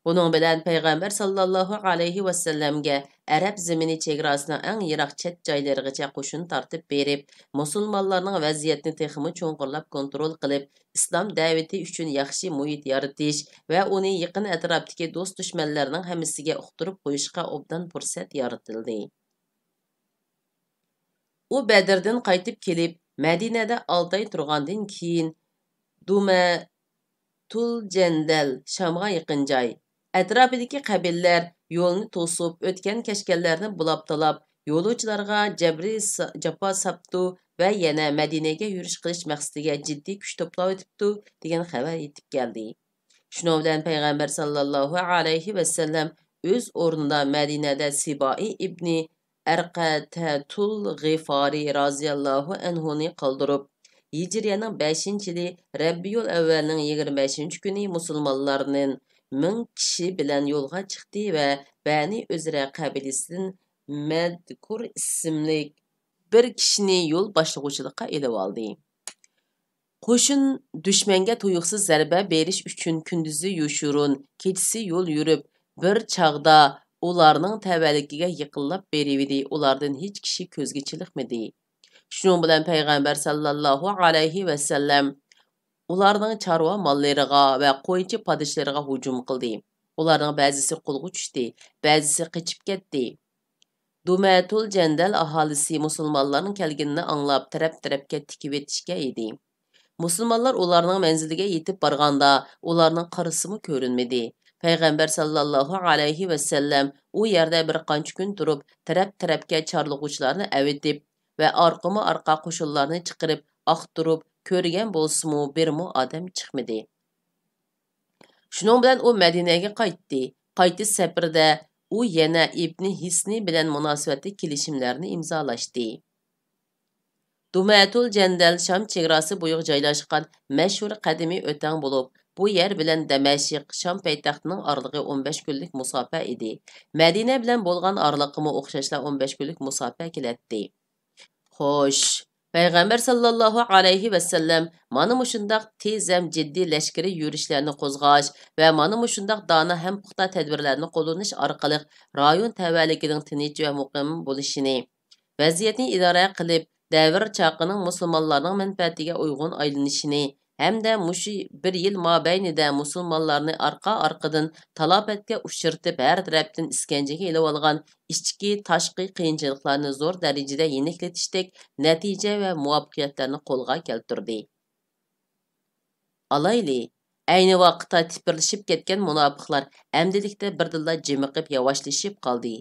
بۇنىڭ بىلەن پەيغەمبەر ساللاللاھۇ ئەلەيھى ۋەسەللەمگە ئەرەب زېمىنى چېگراسىنىڭ ئەڭ يىراق چەت جايلىرىغىچە قوشۇن تارتىپ بېرىپ، مۇسۇلمانلارنىڭ ۋەزىيەتنى تېخىمۇ چوڭقۇرلاپ كونترول قىلىپ، ئىسلام دەۋىتى ئۈچۈن ياخشى مۇھىت يارىتىش ۋە ئۇنى يېقىن ئەتراپتىكى دوست-دۈشمەنلەرنىڭ ھەممىسىگە ئۇقتۇرۇپ قويۇشقا ئوبدان پۇرسەت يارىتىلدى. ئۇ بەدردىن قايتىپ كېلىپ، مەدىنەدە ئالتە ئاي تۇرغاندىن كېيىن، دۇمەتۇل جەندەل، شامغا يېقىن جاي، ئەتراپىدىكى قەبىلىلەر يولنى توسۇپ، ئۆتكەن-كەچكەنلەرنى بۇلاپ-تالاپ، يولۇچىلارغا جەبرىي سا-، جاپا ساپتۇ ۋە يەنە مەدىنەگە يۈرۈش قىلىش مەقسىتىگە جىددىي كۈچ توپلاۋېتىپتۇ، دېگەن خەۋەر يېتىپ كەلدى. شۇنىڭ بىلەن پەيغەمبەر ساللاللاھۇ ئەلەيھى ۋەسەللەم ئۆز ئورنىدا مەدىنەدە سىبائى ئىبنى ئەرقەتەتۇل غىفارى رازىياللاھۇ ئەنھۇنى قالدۇرۇپ، ھىجرىيەنىڭ بەشىنچى يىلى رەبىئۇل ئەۋۋەلنىڭ يىگىرمە بەشىنچى كۈنى مۇسۇلمانلارنىڭ مىڭ كىشى بىلەن يولغا چىقتى ۋە بەنى ئۆزرە قەبىلىسىدىن مەزكۇر ئىسىملىك بىر كىشىنى يول باشلىغۇچىلىققا ئېلىۋالدى. قوشۇن دۈشمەنگە تۇيۇقسىز زەربە بېرىش ئۈچۈن كۈندۈزى يوشۇرۇن، كېچىسى يول يۈرۈپ، بىر چاغدا ئۇلارنىڭ تەۋەلىكىگە يېقىنلاپ بېرىۋىدى، ئۇلاردىن ھېچ كىشى كۆزگە چېلىقمىدى. شۇنىڭ بىلەن پەيغەمبەر ساللاللاھۇ ئەلەيھى ۋەسەللەم ئۇلارنىڭ چارۋا ماللىرىغا ۋە قويچى پادىشىلىرىغا ھۇجۇم قىلدى. ئۇلارنىڭ بەزىسى قولغا چۈشتى، بەزىسى قېچىپ كەتتى. دۇمەتۇل جەندەل ئاھالىسى مۇسۇلمانلارنىڭ كەلگىنىنى ئاڭلاپ، تەرەپ-تەرەپكە تىكىۋېتىشكە ئىدى. مۇسۇلمانلار ئۇلارنىڭ مەنزىلىگە يېتىپ بارغاندا، ئۇلارنىڭ قارىسىمۇ كۆرۈنمىدى. پەيغەمبەر ساللاللاھۇ ئەلەيھى ۋەسەللەم ئۇ يەردە بىر قانچە كۈن تۇرۇپ، تەرەپ-تەرەپكە چارلىغۇچىلارنى ئەۋېتىپ ۋە ئارقىمۇ ئارقا قوشۇنلارنى چىقىرىپ، ئاختۇرۇپ كۆرگەن بولسىمۇ، بىرمۇ ئادەم چىقمىدى. شۇنىڭ بىلەن ئۇ مەدىنەگە قايتتى. قايتىش سەپىرىدە ئۇ يەنە ئىبنى ھىسنى بىلەن مۇناسىۋەتلىك كېلىشىملەرنى ئىمزالاشتى. دۇمەتۇل جەندەل شام چېگراسى بويىغا جايلاشقان مەشھۇر قەدىمىي ئۆتەڭ بولۇپ، بۇ يەر بىلەن دەمەشق، شام پايتەختىنىڭ ئارىلىقى ئون بەش كۈنلۈك مۇساپە ئىدى. مەدىنە بىلەن بولغان ئارىلىقىمۇ ئوخشاشلا ئون بەش كۈنلۈك مۇساپە كېلەتتى. خوش، پەيغەمبەر ساللاللاھۇ ئەلەيھى ۋەسەللەم مانا مۇشۇنداق تېز ھەم جىددىي لەشكىرىي يۈرۈشلەرنى قوزغاش ۋە مانا مۇشۇنداق دانا ھەم پۇختا تەدبىرلەرنى قوللىنىش ئارقىلىق رايون تەۋەلىكىنىڭ تىنچ ۋە مۇقىم بولۇشىنى، ۋەزىيەتنى ئىدارە قىلىپ، دەۋر چاقىنىڭ مۇسۇلمانلارنىڭ مەنپەئەتىگە ئۇيغۇن ئايلىنىشىنى ھەمدە مۇشۇ بىر يىل مابەينىدە مۇسۇلمانلارنى ئارقا-ئارقىدىن تالاپەتكە ئۇچرىتىپ، ھەر تەرەپتىن ئىسكەنجىگە ئېلىۋالغان ئىچكى، تاشقى قىيىنچىلىقلارنى زور دەرىجىدە يېنىكلىتىشتەك نەتىجە ۋە مۇۋەپپەقىيەتلەرنى قولغا كەلتۈردى. ئالايلى، ئەينى ۋاقىتتا تىپىرلىشىپ كەتكەن مۇناپىقلار ئەمدىلىكتە بىردىنلا جىمىقىپ، ياۋاشلىشىپ قالدى.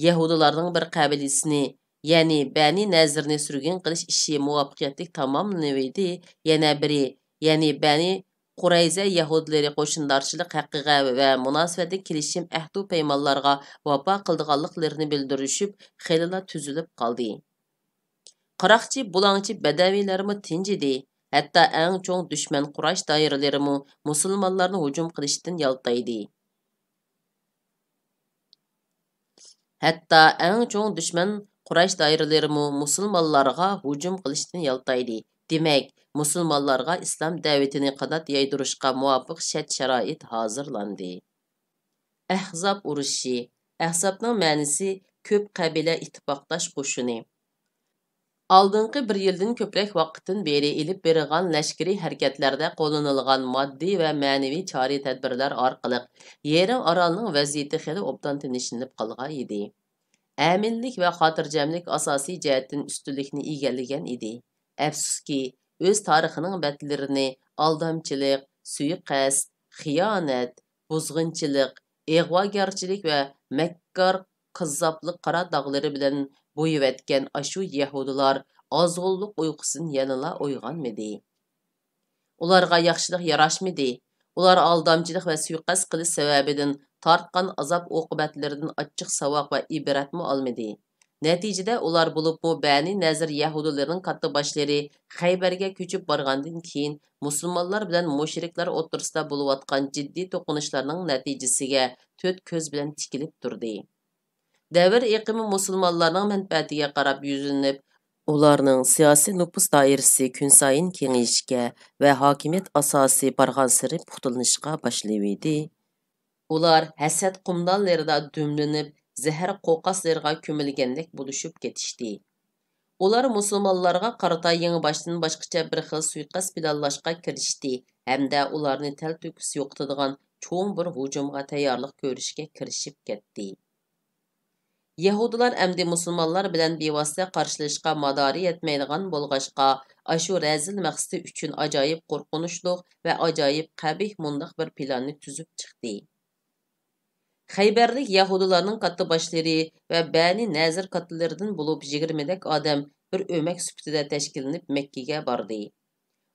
يەھۇدىيلارنىڭ بىر قەبىلىسىنى، يەنى بەنى نەزىرنى سۈرگۈن قىلىش ئىشى مۇۋەپپەقىيەتلىك تاماملىنىۋىدى. يەنە بىرى، يەنى بەنى قۇرەيزە يەھۇدىيلىرى قوشۇندارچىلىق ھەققىگە ۋە مۇناسىۋەتلىك كېلىشىم، ئەھدۇ پەيمانلارغا ۋاپا قىلىدىغانلىقلىرىنى بىلدۈرۈشۈپ، خېلىلا تۈزۈلۈپ قالدى. قاراقچى، بۇلاڭچى، بەدەۋىيلەرمۇ تىنجىدى. ھەتتا ئەڭ چوڭ دۈشمەن قۇرايش دائىرىلىرىمۇ مۇسۇلمانلارنى ھۇجۇم قىلىشتىن يالتايدى. ھەتتا ئەڭ چوڭ دۈشمەن قۇرايش دائىرىلىرىمۇ مۇسۇلمانلارغا ھۇجۇم قىلىشتىن يالتايدى. دېمەك، مۇسۇلمانلارغا ئىسلام دەۋىتىنى قانات يايدۇرۇشقا مۇۋاپىق شەرت-شارائىت ھازىرلاندى. ئەھزاب ئۇرۇشى. ئەھزابنىڭ مەنىسى كۆپ قەبىلە ئىتتىپاقداش قوشۇنى. ئالدىنقى بىر يىلدىن كۆپرەك ۋاقىتتىن بېرى ئېلىپ بېرىلغان لەشكىرىي ھەرىكەتلەردە قوللىنىلغان ماددىي ۋە مەنىۋى چارە-تەدبىرلەر ئارقىلىق يېرىم ئارالنىڭ ۋەزىيىتى خېلى ئوبدان تىنچلىنىپ قالغان ئىدى. ئەمىنلىك ۋە خاتىرجەملىك ئاساسىي جەھەتتىن ئۈستۈنلۈكنى ئىگىلىگەن ئىدى. ئەپسۇسكى، ئۆز تارىخىنىڭ بەتلىرىنى ئالدامچىلىق، سۇيىقەست، خىيانەت، بۇزغۇنچىلىق، ئىغۋاگەرچىلىك ۋە مەككار كاززاپلىق قارا داغلىرى بىلەن بويىۋەتكەن ئاشۇ يەھۇدىيلار ئازغۇنلۇق ئۇيقۇسىدىن يەنىلا ئويغانمىدى. ئۇلارغا ياخشىلىق ياراشمىدى. ئۇلار ئالدامچىلىق ۋە سۇيىقەست قىلىش سەۋەبىدىن تارتقان ئازاب-ئوقۇبەتلىرىدىن ئاچچىق ساۋاق ۋە ئىبرەتمۇ ئالمىدى. نەتىجىدە، ئۇلار، بولۇپمۇ بەنى نەزىر يەھۇدىيلىرىنىڭ كاتتىباشلىرى خەيبەرگە كۆچۈپ بارغاندىن كېيىن، مۇسۇلمانلار بىلەن مۇشرىكلار ئوتتۇرىسىدا بولۇۋاتقان جىددىي توقۇنۇشلارنىڭ نەتىجىسىگە تۆت كۆز بىلەن تىكىلىپ تۇردى. دەۋر ئېقىمى مۇسۇلمانلارنىڭ مەنپەئەتىگە قاراپ يۈزلىنىپ، ئۇلارنىڭ سىياسىي نوپۇس دائىرىسى كۈنسايىن كېڭىيىشكە ۋە ھاكىمىيەت ئاساسى بارغانسېرى پۇختىلىنىشقا باشلىۋىدى. ئۇلار ھەسەت قۇملارلىرىدا دۈملىنىپ، زەھەر قوقاسلىرىغا كۆمۈلگەندەك بولۇشۇپ كېتىشتى. ئۇلار مۇسۇلمانلارغا قارىتا يېڭىباشتىن باشقىچە بىر خىل سۇيىقەست پىلانلاشقا كىرىشتى ھەمدە ئۇلارنى تەلتۆكۈس يوقىتىدىغان چوڭ بىر ھۇجۇمغا تەييارلىق كۆرۈشكە كىرىشىپ كەتتى. يەھۇدىيلار ئەمدى مۇسۇلمانلار بىلەن بىۋاسىتە قارشىلىشىشقا مادارى يەتمەيدىغان بولغاچقا، ئاشۇ رەزىل مەقسىتى ئۈچۈن ئاجايىپ قورقۇنچلۇق ۋە ئاجايىپ قەبىھ مۇنداق بىر پىلاننى تۈزۈپ چىقتى. خەيبەرلىك يەھۇدىيلارنىڭ كاتتىباشلىرى ۋە بەنى نەزىر كاتتىلىرىدىن بولۇپ يىگىرمىدەك ئادەم بىر ئۆمەك سۈپىتىدە تەشكىللىنىپ مەككىگە باردى.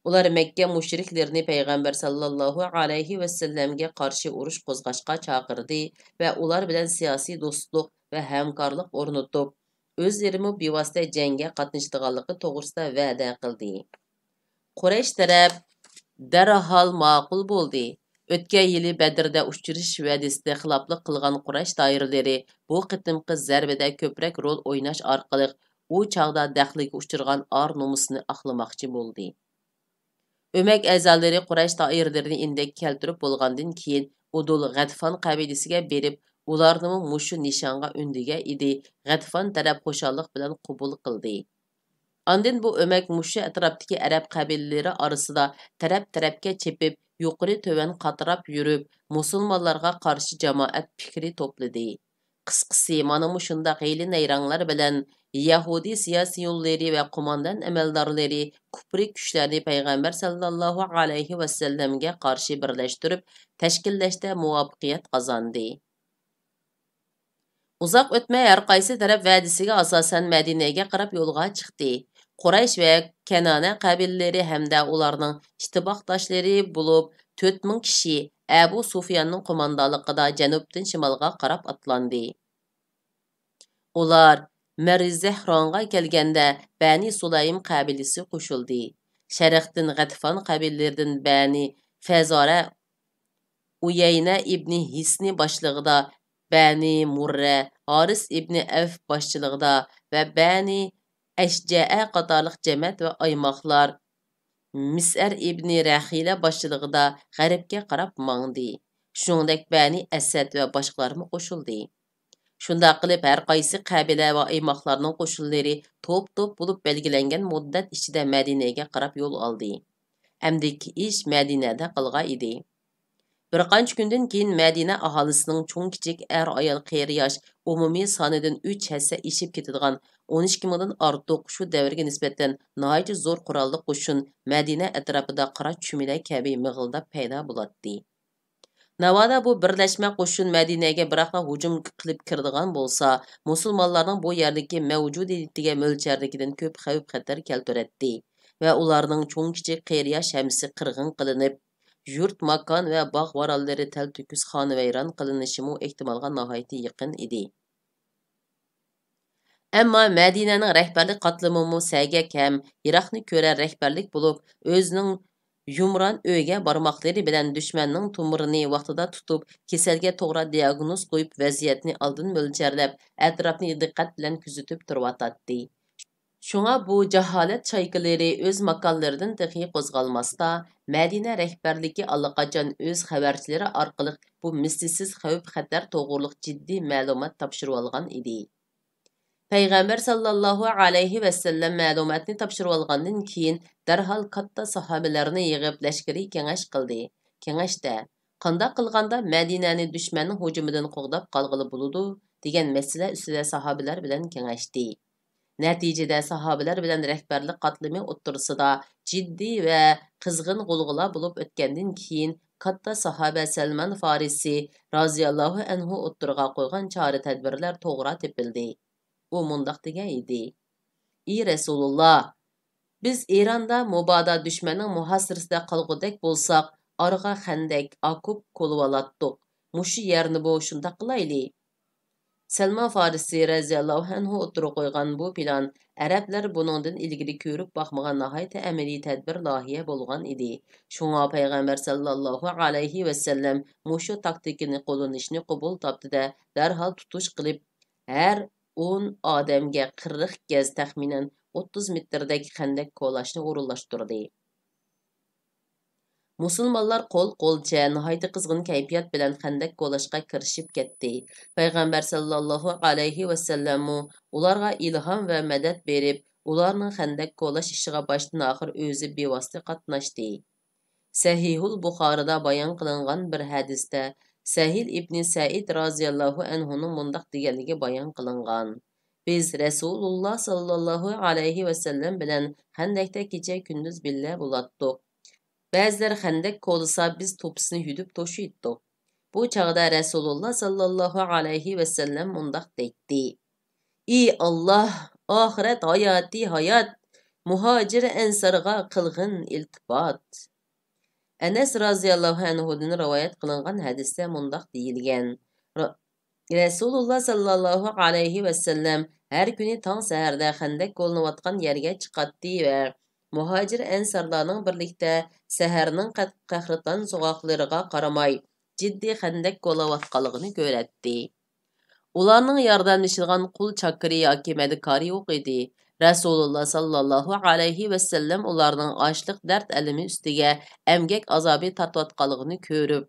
ئۇلار مەككە مۇشرىكلىرىنى پەيغەمبەر ساللاللاھۇ ئەلەيھى ۋەسەللەمگە قارشى ئۇرۇش قوزغاشقا چاقىردى ۋە ئۇلار بىلەن سىياسىي دوستلۇق ۋە ھەمكارلىق ئورنىتىپ، ئۆزلىرىمۇ بىۋاسىتە جەڭگە قاتنىشىدىغانلىقى توغرىسىدا ۋەدە قىلدى. قۇرەيش تەرەپ دەرھال ماقۇل بولدى. ئۆتكەن يىلى بەدرىدە ئۇچرىشىش ۋەدىسىدە خىلاپلىق قىلغان قۇرەيش دائىرىلىرى بۇ قېتىمقى زەربىدە كۆپرەك رول ئويناش ئارقىلىق ئۇ چاغدا دەخلىگە ئۇچرىغان ئار نومۇسىنى ئاقلىماقچى بولدى. ئۆمەك ئەزالىرى قۇرەيش دائىرىلىرىنى ئىندەككە كەلتۈرۈپ بولغاندىن كېيىن، ئۇدۇل غەتىفان قەبىلىسىگە بېرىپ، ئۇلارنىمۇ مۇشۇ نىشانغا ئۈندىگەن ئىدى. غەتىفان تەرەپ خۇشاللىق بىلەن قوبۇل قىلدى. ئاندىن بۇ ئۆمەك مۇشۇ ئەتراپتىكى ئەرەب قەبىلىلىرى ئارىسىدا تەرەپ-تەرەپكە چېپىپ، يۇقىرى-تۆۋەن قاتراپ يۈرۈپ، مۇسۇلمانلارغا قارشى جامائەت پىكرى توپلىدى. قىسقىسى، مانا مۇشۇنداق ھىيلە-نەيرەڭلەر بىلەن يەھۇدىي سىياسىيونلىرى ۋە قوماندان ئەمەلدارلىرى كۇپرى كۈچلەرنى پەيغەمبەر ساللاللاھۇ ئەلەيھى ۋەسەللەمگە قارشى بىرلەشتۈرۈپ تەشكىللەشتە مۇۋەپپەقىيەت قازاندى. ئۇزاق ئۆتمەي ھەر قايسى تەرەپ ۋەدىسىگە ئاساسەن مەدىنەگە قاراپ يولغا چىقتى. قۇرەيش ۋە كەنانە قەبىلىلىرى ھەمدە ئۇلارنىڭ ئىتتىپاقداشلىرى بولۇپ تۆت مىڭ كىشى ئەبۇ سۇفياننىڭ قوماندانلىقىدا جەنۇبتىن شىمالغا قاراپ ئاتلاندى. ئۇلار مەرزەھرانغا كەلگەندە، بەنى سۇلايم قەبىلىسى قوشۇلدى. شەرقتىن غەتىفان قەبىلىلىرىدىن بەنى فەزارە، ئۇيەينە ئىبنى ھىسنى باشچىلىقىدا بەنى مۇررە، ھارىس ئىبنى ئەۋف باشچىلىقىدا ۋە بەنى ئەشجەئە قاتارلىق جەمەت ۋە ئايماقلار مىسئەر ئىبنى رەخىلە باشچىلىقىدا غەربكە قاراپ ماڭدى. شۇنىڭدەك بەنى ئەسەد ۋە باشقىلارمۇ قوشۇلدى. شۇنداق قىلىپ، ھەر قايسى قەبىلە ۋە ئايماقلارنىڭ قوشۇنلىرى توپ-توپ بولۇپ بەلگىلەنگەن مۇددەت ئىچىدە مەدىنەگە قاراپ يول ئالدى. ئەمدىكى ئىش مەدىنەدە قالغان ئىدى. بىر قانچە كۈندىن كېيىن مەدىنە ئاھالىسىنىڭ چوڭ-كىچىك، ئەر-ئايال، قېرى-ياش، ئومۇمىي سانىدىن ئۈچ ھەسسە ئېشىپ كېتىدىغان ئون ئىككى مىڭدىن ئارتۇق شۇ دەۋرگە نىسبەتەن ناھايىتى زور قوراللىق قوشۇن مەدىنە ئەتراپىدا قارا چۈمۈلە كەبى مىغىلداپ پەيدا بولاتتى. ناۋادا بۇ بىرلەشمە قوشۇن مەدىنەگە بىراقلا ھۇجۇم قىلىپ كىرىدىغان بولسا، مۇسۇلمانلارنىڭ بۇ يەردىكى مەۋجۇدىيىتىگە مۆلچەردىكىدىن كۆپ خەۋپ-خەتەر كەلتۈرەتتى ۋە ئۇلارنىڭ چوڭ-كىچىك، قېرى-ياش ھەممىسى قىرغىن قىلىنىپ، يۇرت-ماكان ۋە باغ-ۋارانلىرى تەلتۆكۈس خانىۋەيران قىلىنىشىمۇ ئېھتىمالغا ناھايىتى يېقىن ئىدى. ئەمما مەدىنەنىڭ رەھبەرلىك قاتلىمىمۇ سەگەك ھەم يىراقنى كۆرەر رەھبەرلىك بولۇپ، ئۆزىنىڭ يۇمران ئۆيىگە بارماقلىرى بىلەن دۈشمەننىڭ تومۇرىنى ۋاقتىدا تۇتۇپ، كېسەلگە توغرا دىئاگنوز قويۇپ، ۋەزىيەتنى ئالدىن مۆلچەرلەپ، ئەتراپنى دىققەت بىلەن كۆزىتىپ تۇرۇۋاتاتتى. شۇڭا بۇ جاھالەت چايكىلىرى ئۆز ماكانلىرىدىن تېخى قوزغالماستا، مەدىنە رەھبەرلىكى ئاللىقاچان ئۆز خەۋەرچىلىرى ئارقىلىق بۇ مىسلىسىز خەۋپ-خەتەر توغرۇلۇق جىددىي مەلۇمات تاپشۇرۇۋالغان ئىدى. پەيغەمبەر ساللاللاھۇ ئەلەيھى ۋەسەللەم مەلۇماتنى تاپشۇرۇۋالغاندىن كېيىن، دەرھال كاتتا ساھابىلەرنى يىغىپ، لەشكىرىي كېڭەش قىلدى. كېڭەشتە، قانداق قىلغاندا مەدىنەنى دۈشمەننىڭ ھۇجۇمىدىن قوغداپ قالغىلى بولىدۇ، دېگەن مەسىلە ئۈستىدە ساھابىلەر بىلەن كېڭەشتى. نەتىجىدە، ساھابىلەر بىلەن رەھبەرلىك قاتلىمى ئوتتۇرىسىدا جىددىي ۋە قىزغىن غۇلغۇلا بولۇپ ئۆتكەندىن كېيىن، كاتتا ساھابە سەلمان فارىسى رازىياللاھۇ ئەنھۇ ئوتتۇرىغا قويغان چارە-تەدبىرلەر توغرا تېپىلدى. ئۇ مۇنداق دېگەن ئىدى: ئى رەسۇلۇللا! بىز ئىراندا مۇبادا دۈشمەننىڭ مۇھاسىرىسىدە قالغۇدەك بولساق، ئارىغا خەندەك، ئاكوپ كولىۋالاتتۇق. مۇشۇ يەرنىمۇ شۇنداق قىلايلى. سەلمان فارىسى رەزىياللاھۇ ئەنھۇ ئوتتۇرىغا قويغان بۇ پىلان ئەرەبلەر بۇنىڭدىن ئىلگىرى كۆرۈپ باقمىغان ناھايىتى ئەمەلىي تەدبىر، لايىھە بولغان ئىدى. شۇڭا پەيغەمبەر ساللاللاھۇ ئەلەيھى ۋەسەللەم مۇشۇ تاكتىكىنى قوللىنىشنى قوبۇل تاپتى-دە، دەرھال تۇتۇش قىلىپ، ھەر ئون ئادەمگە قىرىق گەز، تەخمىنەن ئوتتۇز مېتىردەك خەندەك كولاشنى ئورۇنلاشتۇردى. مۇسۇلمانلار قول-قولچە، ناھايىتى قىزغىن كەيپىيات بىلەن خەندەك كولاشقا كىرىشىپ كەتتى. پەيغەمبەر ساللاللاھۇ ئەلەيھى ۋەسەللەممۇ ئۇلارغا ئىلھام ۋە مەدەت بېرىپ، ئۇلارنىڭ خەندەك كولاش ئىشىغا باشتىن-ئاخىر ئۆزى بىۋاسىتە قاتناشتى. سەھىھۇل بۇخارىدا بايان قىلىنغان بىر ھەدىستە سەھىل ئىبنى سەئىد رازىياللاھۇ ئەنھۇنىڭ مۇنداق دېگەنلىكى بايان قىلىنغان: بىز رەسۇلۇللا ساللاللاھۇ ئەلەيھى ۋەسەللەم بىلەن خەندەكتە كېچە-كۈندۈز بىللە بولاتتۇق. بەزىلەر خەندەك كولىسا، بىز توپىسىنى يۈدۈپ توشۇيتتۇق. بۇ چاغدا رەسۇلۇللا ساللاللاھۇ ئەلەيھى ۋەسەللەم مۇنداق دەيتتى: ئى ئاللاھ، ئاخىرەت ھاياتى ھايات، مۇھاجىر ئەنسارغا قىلغىن ئىلتىپات. ئەنەس رازىياللاھۇ ئەنھۇدىن رىۋايەت قىلىنغان ھەدىستە مۇنداق دېيىلگەن: رە-، رەسۇلۇللا ساللاللاھۇ ئەلەيھى ۋەسەللەم ھەر كۈنى تاڭ سەھەردە خەندەك كولىنىۋاتقان يەرگە چىقاتتى ۋە مۇھاجىر ئەنسارلارنىڭ بىرلىكتە سەھەرنىڭ قەت-، قەھرىتان سوغۇقلىرىغا قارىماي، جىددىي خەندەك كولاۋاتقانلىقىنى كۆرەتتى. ئۇلارنىڭ ياردەملىشىدىغان قۇل چاكىرى ياكى مەدىكارى يوق ئىدى. رەسۇلۇللا ساللاللاھۇ ئەلەيھى ۋەسەللەم ئۇلارنىڭ ئاچلىق دەرد ئەلىمى ئۈستىگە ئەمگەك ئازابى تارتىۋاتقانلىقىنى كۆرۈپ،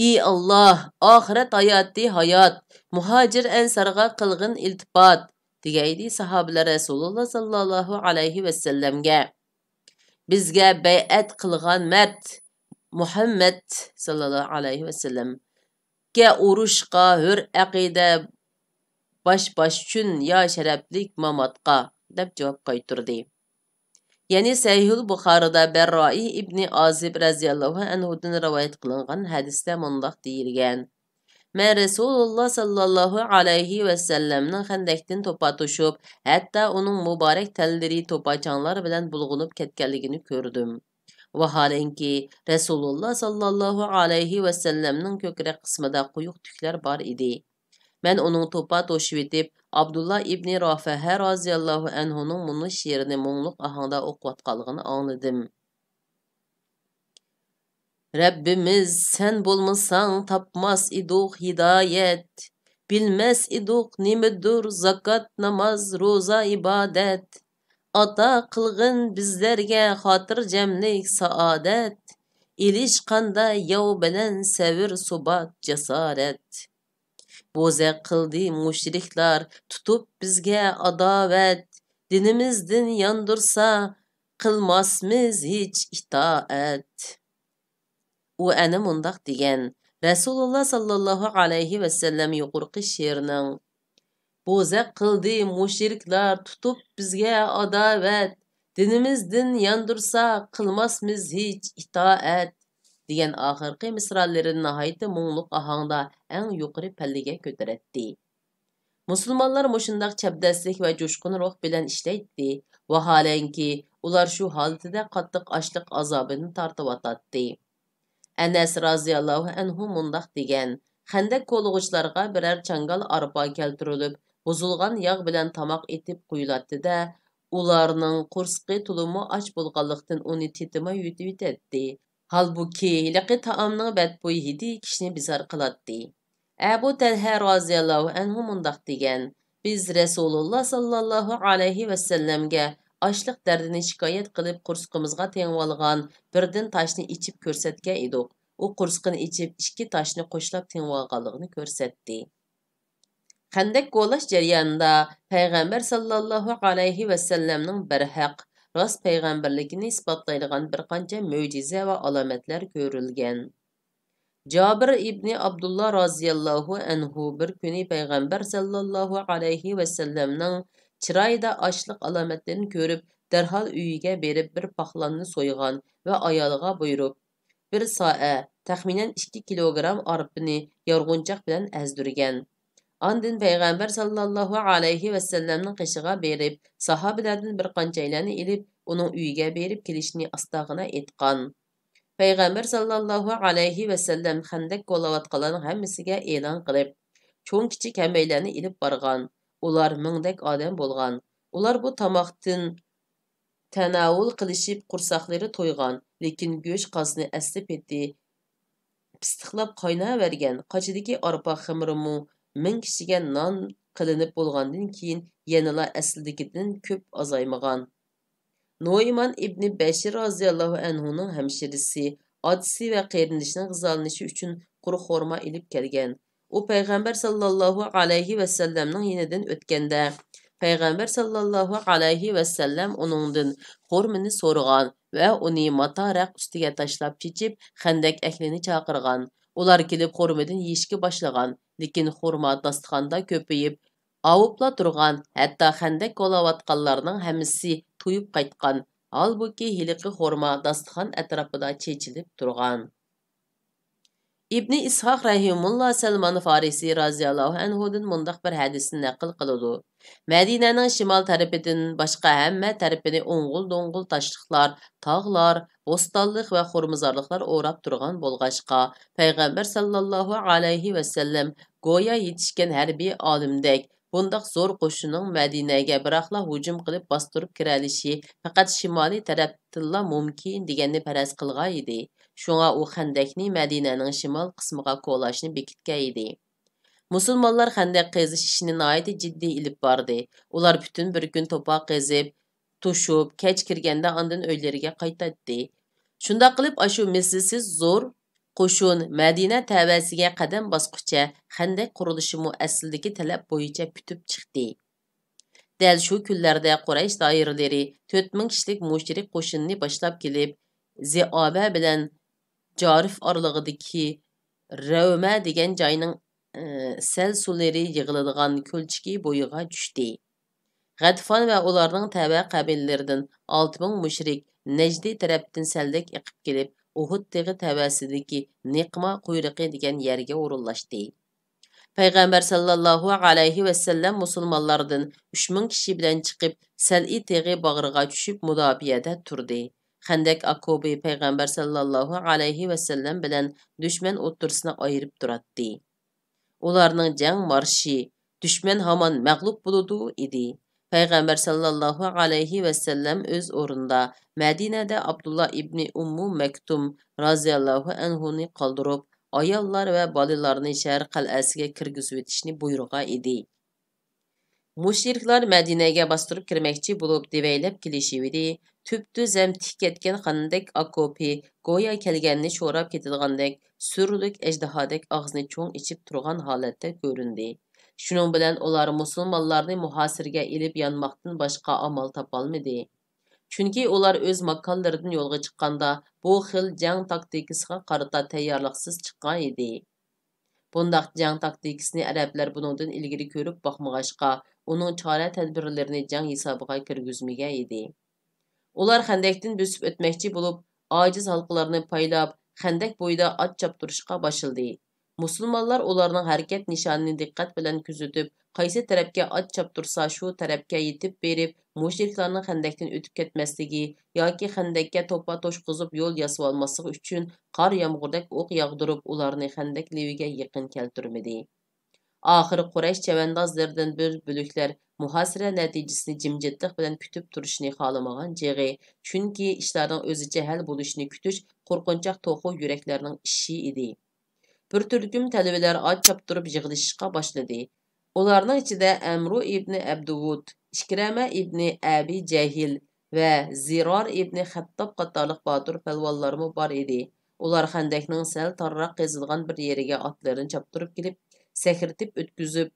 ئى ئاللاھ، ئاخىرەت ھاياتى ھايات، مۇھاجىر ئەنسارغا قىلغىن ئىلتىپات، دېگەيدى ساھابىلەر رەسۇلۇللا ساللاللاھۇ ئەلەيھى ۋەسەللەمگە. بىزگە بەيئەت قىلغان مەرد مۇھەممەد ساللاللاھۇ ئەلەيھى ۋەسەللەمگە ئۇرۇشقا ھۆر ئەقىدە باش باشچۈن يا شەرەپلىك ماماتقا، دەپ جاۋاب قايتۇردى. يەنى سەھىھۇل بۇخارىدا بەررائى ئىبنى ئازىب رەزىياللاھۇ ئەنھۇدىن رىۋايەت قىلىنغان ھەدىستە مۇنداق دېيىلگەن: مەن رەسۇلۇللا ساللاللاھۇ ئەلەيھى ۋەسەللەمنىڭ خەندەكتىن توپا توشۇپ، ھەتتا ئۇنىڭ مۇبارەك تەنلىرى توپا چاڭلار بىلەن بۇلغىنىپ كەتكەنلىكىنى كۆردۈم. ۋاھالەنكى، رەسۇلۇللا ساللاللاھۇ ئەلەيھى ۋەسەللەمنىڭ كۆكرەك قىسمىدا قويۇق تۈكلەر بار ئىدى. مەن ئۇنىڭ توپا توشۇۋېتىپ، ئابدۇللا ئىبنى رافەھە رازىياللاھۇ ئەنھۇنىڭ مۇنۇ شېئىرىنى مۇڭلۇق ئاھاڭدا ئوقۇۋاتقانلىقىنى ئاڭلىدىم. رەببىمىز، سەن بولمىساڭ تاپماس ئىدۇق ھىدايەت، بىلمەس ئىدۇق نېمىدۇر زاكات، ناماز، روزا، ئىبادەت. ئاتا قىلغىن بىزلەرگە خاتىرجەملىك، سائادەت، ئېلىشقاندا ياۋ بىلەن سەۋر، سۇبات، جاسارەت. بوزەك قىلدى مۇشرىكلار تۇتۇپ بىزگە ئاداۋەت، دىنىمىزدىن ياندۇرسا قىلماسمىز ھېچ ئىتائەت. ئۇ ئەنە مۇنداق دېگەن، رەسۇلۇللا ساللاللاھۇ ئەلەيھى ۋەسەللەم يۇقىرىقى شېئىرنىڭ، بوزەك قىلدى مۇشرىكلار تۇتۇپ بىزگە ئاداۋەت، دىنىمىزدىن ياندۇرسا قىلماسمىز ھېچ ئىتائەت، دېگەن ئاخىرقى مىسرالىرىنى ناھايىتى مۇڭلۇق ئاھاڭدا ئەڭ يۇقىرى پەللىگە كۆتۈرەتتى. مۇسۇلمانلار مۇشۇنداق چەبدەسلىك ۋە جۇشقۇن روھ بىلەن ئىشلەيتتى. ۋاھالەنكى، ئۇلار شۇ ھالىتىدە قاتتىق ئاچلىق ئازابىنى تارتىۋاتاتتى. ئەنەس رازىياللاھۇ ئەنھۇ مۇنداق دېگەن، خەندەك كولىغۇچىلارغا بىرەر چاڭگال ئارپا كەلتۈرۈلۈپ، بۇزۇلغان ياغ بىلەن تاماق ئېتىپ قويۇلاتتى-دە، ئۇلارنىڭ قورسىقى تولىمۇ ئاچ بولغانلىقتىن ئۇنى تېتىماي يۇتۇۋېتەتتى. ھالبۇكى، ھېلىقى تائامنىڭ بەتبۇي ھىدى كىشىنى بىزار قىلاتتى. ئەبۇ تەلھە رازىياللاھۇ ئەنھۇ مۇنداق دېگەن، بىز رەسۇلۇللا ساللاللاھۇ ئەلەيھى ۋەسەللەمگە ئاچلىق دەردىنى شىكايەت قىلىپ، قورسىقىمىزغا تېڭىۋالغان بىردىن تاشنى ئېچىپ كۆرسەتكەن ئىدۇق. ئۇ قورسىقىنى ئېچىپ، ئىككى تاشنى قوشلاپ تېڭىۋالغانلىقىنى كۆرسەتتى. خەندەك كولاش جەريانىدا پەيغەمبەر ساللاللاھۇ ئەلەيھى ۋەسەللەمنىڭ بەرھەق، راست پەيغەمبەرلىكىنى ئىسپاتلايدىغان بىر قانچە مۆجىزە ۋە ئالامەتلەر كۆرۈلگەن. جابىر ئىبنى ئابدۇللا رازىياللاھۇ ئەنھۇ بىر كۈنى پەيغەمبەر ساللاللاھۇ ئەلەيھى ۋەسەللەمنىڭ چىرايىدا ئاچلىق ئالامەتلىرىنى كۆرۈپ، دەرھال ئۆيىگە بېرىپ، بىر پاقلاننى سويغان ۋە ئايالىغا بۇيرۇپ، بىر سائە، تەخمىنەن ئىككى كىلوگرام ئارپىنى يارغۇنچاق بىلەن ئەزدۈرگەن. ئاندىن پەيغەمبەر ساللاللاھۇ ئەلەيھى ۋەسەللەمنىڭ قېشىغا بېرىپ، ساھابىلەردىن بىر قانچەيلەننى ئېلىپ، ئۇنىڭ ئۆيىگە بېرىپ كېلىشىنى ئاستاغىنا ئېيتقان. پەيغەمبەر ساللاللاھۇ ئەلەيھى ۋەسەللەم خەندەك كولاۋاتقانلارنىڭ ھەممىسىگە ئېلان قىلىپ، چوڭ-كىچىك ھەممەيلەننى ئېلىپ بارغان. ئۇلار مىڭدەك ئادەم بولغان. ئۇلار بۇ تاماقتىن تەناۋۇل قىلىشىپ، قورساقلىرى تويغان، لېكىن گۆش قازىنى ئەسلى پېتى پىستىقلاپ قايناۋەرگەن، قاچىدىكى ئارپا خېمىرىمۇ مىڭ كىشىگە نان قىلىنىپ بولغاندىن كېيىن يەنىلا ئەسلىدىكىدىن كۆپ ئازايمىغان. نوئىمان ئىبنى بەشىر رازىياللاھۇ ئەنھۇنىڭ ھەمشىرىسى، ئاتىسى ۋە قېرىندىشىنىڭ غىزالىنىشى ئۈچۈن قۇرۇق خورما ئېلىپ كەلگەن. ئۇ پەيغەمبەر ساللاللاھۇ ئەلەيھى ۋەسەللەمنىڭ يېنىدىن ئۆتكەندە، پەيغەمبەر ساللاللاھۇ ئەلەيھى ۋەسەللەم ئۇنىڭدىن خورمىنى سورىغان ۋە ئۇنى ماتا رەق ئۈستىگە تاشلاپ چېچىپ، خەندەك ئەھلىنى چاقىرغان. ئۇلار كېلىپ خورمىدىن يېيىشكە باشلىغان، لېكىن خورما داستىخاندا كۆپىيىپ، ئاۋۇپلا تۇرغان، ھەتتا خەندەك كولاۋاتقانلارنىڭ ھەممىسى تويۇپ قايتقان، ھالبۇكى، ھېلىقى خورما داستىخان ئەتراپىدا چېچىلىپ تۇرغان. ئىبنى ئىسھاق رەھىمۇللا سەلمان فارىسى رازىياللاھۇ ئەنھۇدىن مۇنداق بىر ھەدىسنى نەقىل قىلىدۇ: مەدىنەنىڭ شىمال تەرىپىدىن باشقا ھەممە تەرىپىنى ئوڭغۇل-دوڭغۇل تاشلىقلار، تاغلار، بوستانلىق ۋە خورمىزارلىقلار ئوراپ تۇرغان بولغاچقا، پەيغەمبەر ساللاللاھۇ ئەلەيھى ۋەسەللەم گويا يېتىشكەن ھەربىي ئالىمدەك، بۇنداق زور قوشۇننىڭ مەدىنەگە بىراقلا ھۇجۇم قىلىپ باستۇرۇپ كىرەلىشى پەقەت شىمالىي تەرەپتىنلا مۇمكىن دېگەننى پەرەز قىلغانىدى. شۇڭا ئۇ خەندەكنى مەدىنەنىڭ شىمال قىسمىغا كولاشنى بېكىتكەن ئىدى. مۇسۇلمانلار خەندەك قېزىش ئىشىنى ناھايىتى جىددىي ئېلىپ باردى. ئۇلار پۈتۈن بىر كۈن توپا قېزىپ، توشۇپ، كەچ كىرگەندە ئاندىن ئۆيلىرىگە قايتاتتى. شۇنداق قىلىپ، ئاشۇ مىسلىسىز زور قوشۇن مەدىنە تەۋەسىگە قەدەم باسقۇچە، خەندەك قۇرۇلۇشىمۇ ئەسلىدىكى تەلەپ بويىچە پۈتۈپ چىقتى. دەل شۇ كۈنلەردە قۇرەيش دائىرىلىرى تۆت مىڭ كىشىلىك مۇشرىك قوشۇننى باشلاپ كېلىپ، زىئابە بىلەن جارىف ئارىلىقىدىكى رەۋمە دېگەن جاينىڭ، ئى، سەل سۇلىرى يىغىلىدىغان كۆلچىكى بويىغا چۈشتى. غەتىفان ۋە ئۇلارنىڭ تەۋە قەبىلىلىرىدىن ئالتە مىڭ مۇشرىك نەجدى تەرەپتىن سەلدەك ئېقىپ كېلىپ، ئۇھۇد تېغى تەۋەسىدىكى نېقما قۇيرۇقى دېگەن يەرگە ئورۇنلاشتى. پەيغەمبەر ساللاللاھۇ ئەلەيھى ۋەسەللەم مۇسۇلمانلاردىن ئۈچ مىڭ كىشى بىلەن چىقىپ، سەلئى تېغى باغرىغا چۈشۈپ، مۇداپىئەدە تۇردى. خەندەك ئاكوپى پەيغەمبەر ساللاللاھۇ ئەلەيھى ۋەسەللەم بىلەن دۈشمەن ئوتتۇرىسىنى ئايرىپ تۇراتتى. ئۇلارنىڭ جەڭ مارشى، دۈشمەن ھامان مەغلۇپ بولىدۇ، ئىدى. پەيغەمبەر ساللاللاھۇ ئەلەيھى ۋەسەللەم ئۆز ئورنىدا، مەدىنەدە ئابدۇللا ئىبنى ئۇممۇ مەكتۇم رازىياللاھۇ ئەنھۇنى قالدۇرۇپ، ئاياللار ۋە بالىلارنى شەھەر قەلئەسىگە كىرگۈزۈۋېتىشنى بۇيرۇغان ئىدى. مۇشرىكلار مەدىنەگە باستۇرۇپ كىرمەكچى بولۇپ دېۋەيلەپ كېلىشىۋىدى. تۈپتۈز ھەم تىك كەتكەن خەندەك ئاكوپى گويا كەلگەننى شوراپ كېتىدىغاندەك، سۈرلۈك ئەجدىھادەك ئاغزىنى چوڭ ئېچىپ تۇرغان ھالەتتە كۆرۈندى. شۇنىڭ بىلەن ئۇلار مۇسۇلمانلارنى مۇھاسىرىگە ئېلىپ يانماقتىن باشقا ئامال تاپالمىدى. چۈنكى ئۇلار ئۆز ماكانلىرىدىن يولغا چىققاندا، بۇ خىل جەڭ تاكتىكىسىغا قارىتا تەييارلىقسىز چىققان ئىدى. بۇنداق جەڭ تاكتىكىسىنى ئەرەبلەر بۇنىڭدىن ئىلگىرى كۆرۈپ باقمىغاچقا، ئۇنىڭ چارە-تەدبىرلىرىنى جەڭ ھېسابىغا كىرگۈزمىگەن ئىدى. ئۇلار خەندەكتىن بۆسۈپ ئۆتمەكچى بولۇپ، ئاجىز ھالقىلارنى پايلاپ، خەندەك بويىدا ئات چاپتۇرۇشقا باشلىدى. مۇسۇلمانلار ئۇلارنىڭ ھەرىكەت نىشانىنى دىققەت بىلەن كۆزىتىپ، قايسى تەرەپكە ئات چاپتۇرسا، شۇ تەرەپكە يېتىپ بېرىپ، مۇشرىكلارنىڭ خەندەكتىن ئۆتۈپ كەتمەسلىكى ياكى خەندەككە توپا توشقۇزۇپ يول ياسىۋالماسلىقى ئۈچۈن قار يامغۇردەك ئوق ياغدۇرۇپ، ئۇلارنى خەندەك لېۋىگە يېقىن كەلتۈرمىدى. ئاخىرى قۇرەيش چەۋەندازلىرىدىن بىر بۆلەكلەر مۇھاسىرە نەتىجىسىنى جىمجىتلىق بىلەن كۈتۈپ تۇرۇشنى خالىمىغان چېغى، چۈنكى ئىشلارنىڭ ئۆزىچە ھەل بولۇشىنى كۈتۈش قورقۇنچاق توخۇ يۈرەكلەرنىڭ ئىشى ئىدى. بىر تۈركۈم تەلۋىلەر ئات چاپتۇرۇپ يىغىلىشىشقا باشلىدى. ئۇلارنىڭ ئىچىدە ئەمرۇ ئىبنى ئەبدۇۋۇد، ئىكرەمە ئىبنى ئەبى جەھىل ۋە زىرار ئىبنى خەتتاب قاتارلىق باتۇر پەلۋانلارمۇ بار ئىدى. ئۇلار خەندەكنىڭ سەل تارراق قېزىلغان بىر يېرىگە ئاتلىرىنى چاپتۇرۇپ كېلىپ، سەكرىتىپ ئۆتكۈزۈپ،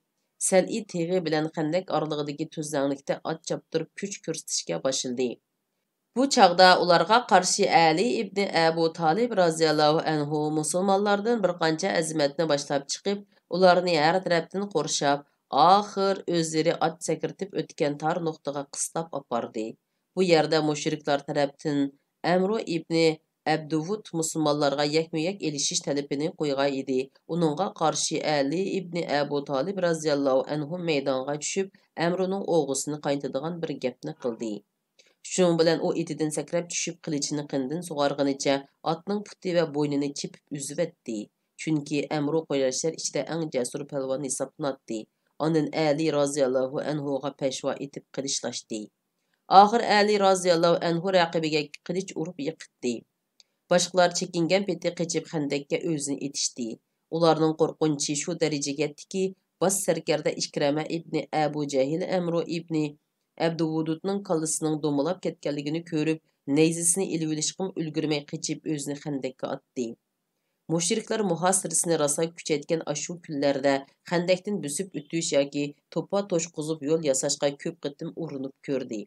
سەلئى تېغى بىلەن خەندەك ئارىلىقىدىكى تۈزلەڭلىكتە ئات چاپتۇرۇپ كۈچ كۆرسىتىشكە باشلىدى. بۇ چاغدا ئۇلارغا قارشى ئەلى ئىبنى ئەبۇ تالىب رازىياللاھۇ ئەنھۇ مۇسۇلمانلاردىن بىر قانچە ئەزىمەتنى باشلاپ چىقىپ، ئۇلارنى ھەر تەرەپتىن قورشاپ، ئاخىر ئۆزلىرى ئات سەكرىتىپ ئۆتكەن تار نۇقتىغا قىستاپ ئاپاردى. بۇ يەردە مۇشرىكلار تەرەپتىن ئەمرۇ ئىبنى ئەبدۇۋۇد مۇسۇلمانلارغا يەكمۇ يەك ئېلىشىش تەلىپىنى قويغان ئىدى. ئۇنىڭغا قارشى ئەلى ئىبنى ئەبۇ تالىب رازىياللاھۇ ئەنھۇ مەيدانغا چۈشۈپ، ئەمرۇنىڭ ئوغىسىنى قاينىتىدىغان بىر گەپنى قىلدى. شۇنىڭ بىلەن ئۇ ئېتىدىن سەكرەپ چۈشۈپ، قىلىچىنى قىنىدىن سۇغارغىنىچە ئاتنىڭ پۇتى ۋە بوينىنى چېپىپ ئۈزۈۋەتتى. چۈنكى ئەمرۇ قۇرەيشلەر ئىچىدە ئەڭ جەسۇر پەلۋان ھېسابلىناتتى. ئاندىن ئەلى رازىياللاھۇ ئەنھۇغا پەشۋا ئېتىپ قىلىچلاشتى. ئاخىر ئەلى رازىياللاھۇ ئەنھۇ رەقىبىگە قىلىچ ئۇرۇپ يىقىتتى. باشقىلار چېكىنگەن پېتى قېچىپ خەندەككە ئۆزىنى ئېتىشتى. ئۇلارنىڭ قورقۇنچى شۇ دەرىجىگە يەتتىكى، باش سەركەردە ئىكرەمە ئىبنى ئەبۇ جەھىل ئەمرۇ ئىبنى ئەبدۇۋۇدۇتنىڭ كاللىسىنىڭ دومىلاپ كەتكەنلىكىنى كۆرۈپ، نەيزىسىنى ئېلىۋېلىشقىمۇ ئۈلگۈرمەي قېچىپ ئۆزىنى خەندەككە ئاتتى. مۇشرىكلار مۇھاسىرىسىنى راسا كۈچەيتكەن ئاشۇ كۈنلەردە خەندەكتىن بۆسۈپ ئۆتۈش ياكى توپا توشقۇزۇپ يول ياساشقا كۆپ قېتىم ئۇرۇنۇپ كۆردى.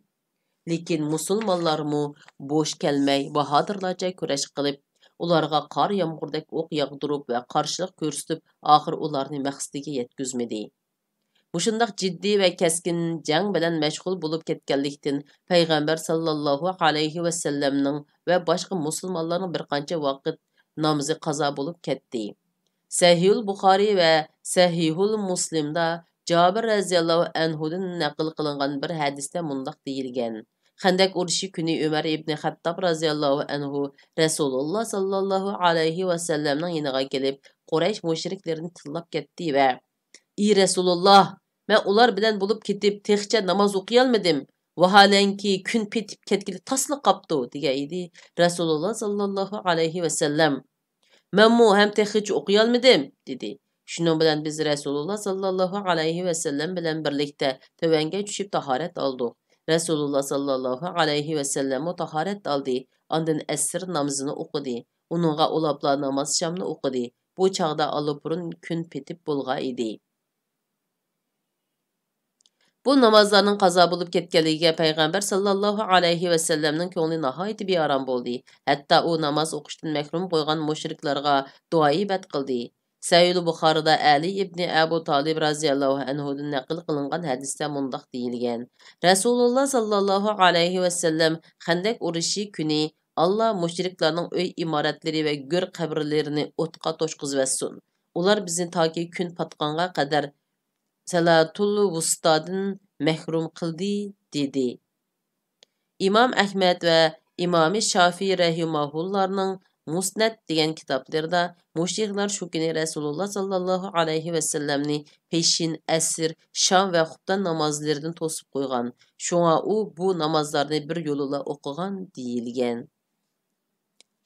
لېكىن مۇسۇلمانلارمۇ بوش كەلمەي، باھادىرلارچە كۈرەش قىلىپ، ئۇلارغا قار يامغۇردەك ئوق ياغدۇرۇپ ۋە قارشىلىق كۆرسىتىپ، ئاخىر ئۇلارنى مەقسىتىگە يەتكۈزمىدى. مۇشۇنداق جىددىي ۋە كەسكىن جەڭ بىلەن مەشغۇل بولۇپ كەتكەنلىكتىن، پەيغەمبەر ساللاللاھۇ ئەلەيھى ۋەسەللەمنىڭ ۋە باشقا مۇسۇلمانلارنىڭ بىر قانچە ۋاقىت نامىزى قازا بولۇپ كەتتى. سەھىھۇل بۇخارىي ۋە سەھىھۇل مۇسلىمدا جابىر رەزىياللاھۇ ئەنھۇدىن نەقىل قىلىنغان بىر ھەدىستە مۇنداق دېيىلگەن: خەندەك ئۇرۇشى كۈنى ئۆمەر ئىبنى خەتتاب رەزىياللاھۇ ئەنھۇ رەسۇلۇللا ساللاللاھۇ ئەلەيھى ۋەسەللەمنىڭ يېنىغا كېلىپ، قۇرەيش مۇشرىكلىرىنى تىللاپ كەتتى ۋە، ئى رەسۇلۇللا، مەن ئۇلار بىلەن بولۇپ كېتىپ، تېخىچە ناماز ئوقۇيالمىدىم. ۋاھالەنكى، كۈن پېتىپ كەتكىلى تاسلا قاپتۇ، دېگەن ئىدى رەسۇلۇللا ساللاللاھۇ ئەلەيھى ۋەسەللەم. مەنمۇ ھەم تېخىچە ئوقۇيالمىدىم، دېدى. شۇنىڭ بىلەن بىز رەسۇلۇللا ساللاللاھۇ ئەلەيھى ۋەسەللەم بىلەن بىرلىكتە تۆۋەنگە چۈشۈپ تاھارەت ئالدۇق. رەسۇلۇللا ساللاللاھۇ ئەلەيھى ۋەسەللەممۇ تاھارەت ئالدى، ئاندىن ئەسىر نامىزىنى ئوقۇدى. ئۇنىڭغا ئۇلاپلا ناماز شامنى ئوقۇدى. بۇ چاغدا ئاللىبۇرۇن كۈن پېتىپ بولغان ئىدى. بۇ نامازلارنىڭ قازا بولۇپ كەتكەنلىكىگە پەيغەمبەر ساللاللاھۇ ئەلەيھى ۋەسەللەمنىڭ كۆڭلى ناھايىتى بىئارام بولدى. ھەتتا ئۇ ناماز ئوقۇشتىن مەھرۇم قويغان مۇشرىكلارغا دۇئا ئىبادەت قىلدى. سەھىھۇل بۇخارىدا ئەلى ئىبنى ئەبۇ تالىب رازىياللاھۇ ئەنھۇدىن نەقىل قىلىنغان ھەدىستە مۇنداق دېيىلگەن: رەسۇلۇللا ساللاللاھۇ ئەلەيھى ۋەسەللەم خەندەك ئۇرۇشى كۈنى، ئاللا مۇشرىكلارنىڭ ئۆي ئىمارەتلىرى ۋە گۆر قەبرىلىرىنى ئوتقا توشقۇزۇۋەتسۇن. ئۇلار بىزنى تاكى كۈن پاتقانغا قەدەر سەلاتۇل ۋۇستادىن مەھرۇم قىلدى، دېدى. ئىمام ئەھمەد ۋە ئىمامى شافىي رەھىمەھۇللارنىڭ مۇسنەد دېگەن كىتابلىرىدا مۇشرىكلار شۇ كۈنى رەسۇلۇللا ساللاللاھۇ ئەلەيھى ۋەسەللەمنى پېشىن، ئەسىر، شام ۋە خۇپتان نامازلىرىدىن توسۇپ قويغان. شۇڭا ئۇ بۇ نامازلارنى بىر يولىلا ئوقۇغان دېيىلگەن.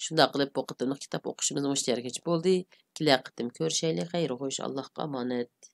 شۇنداق قىلىپ، بۇ قېتىملىق كىتاب ئوقۇشىمىز مۇشۇ يەرگىچە بولدى. كېلەر قېتىم كۆرۈشەيلى. خەير خوش، ئاللاھقا ئامانەت.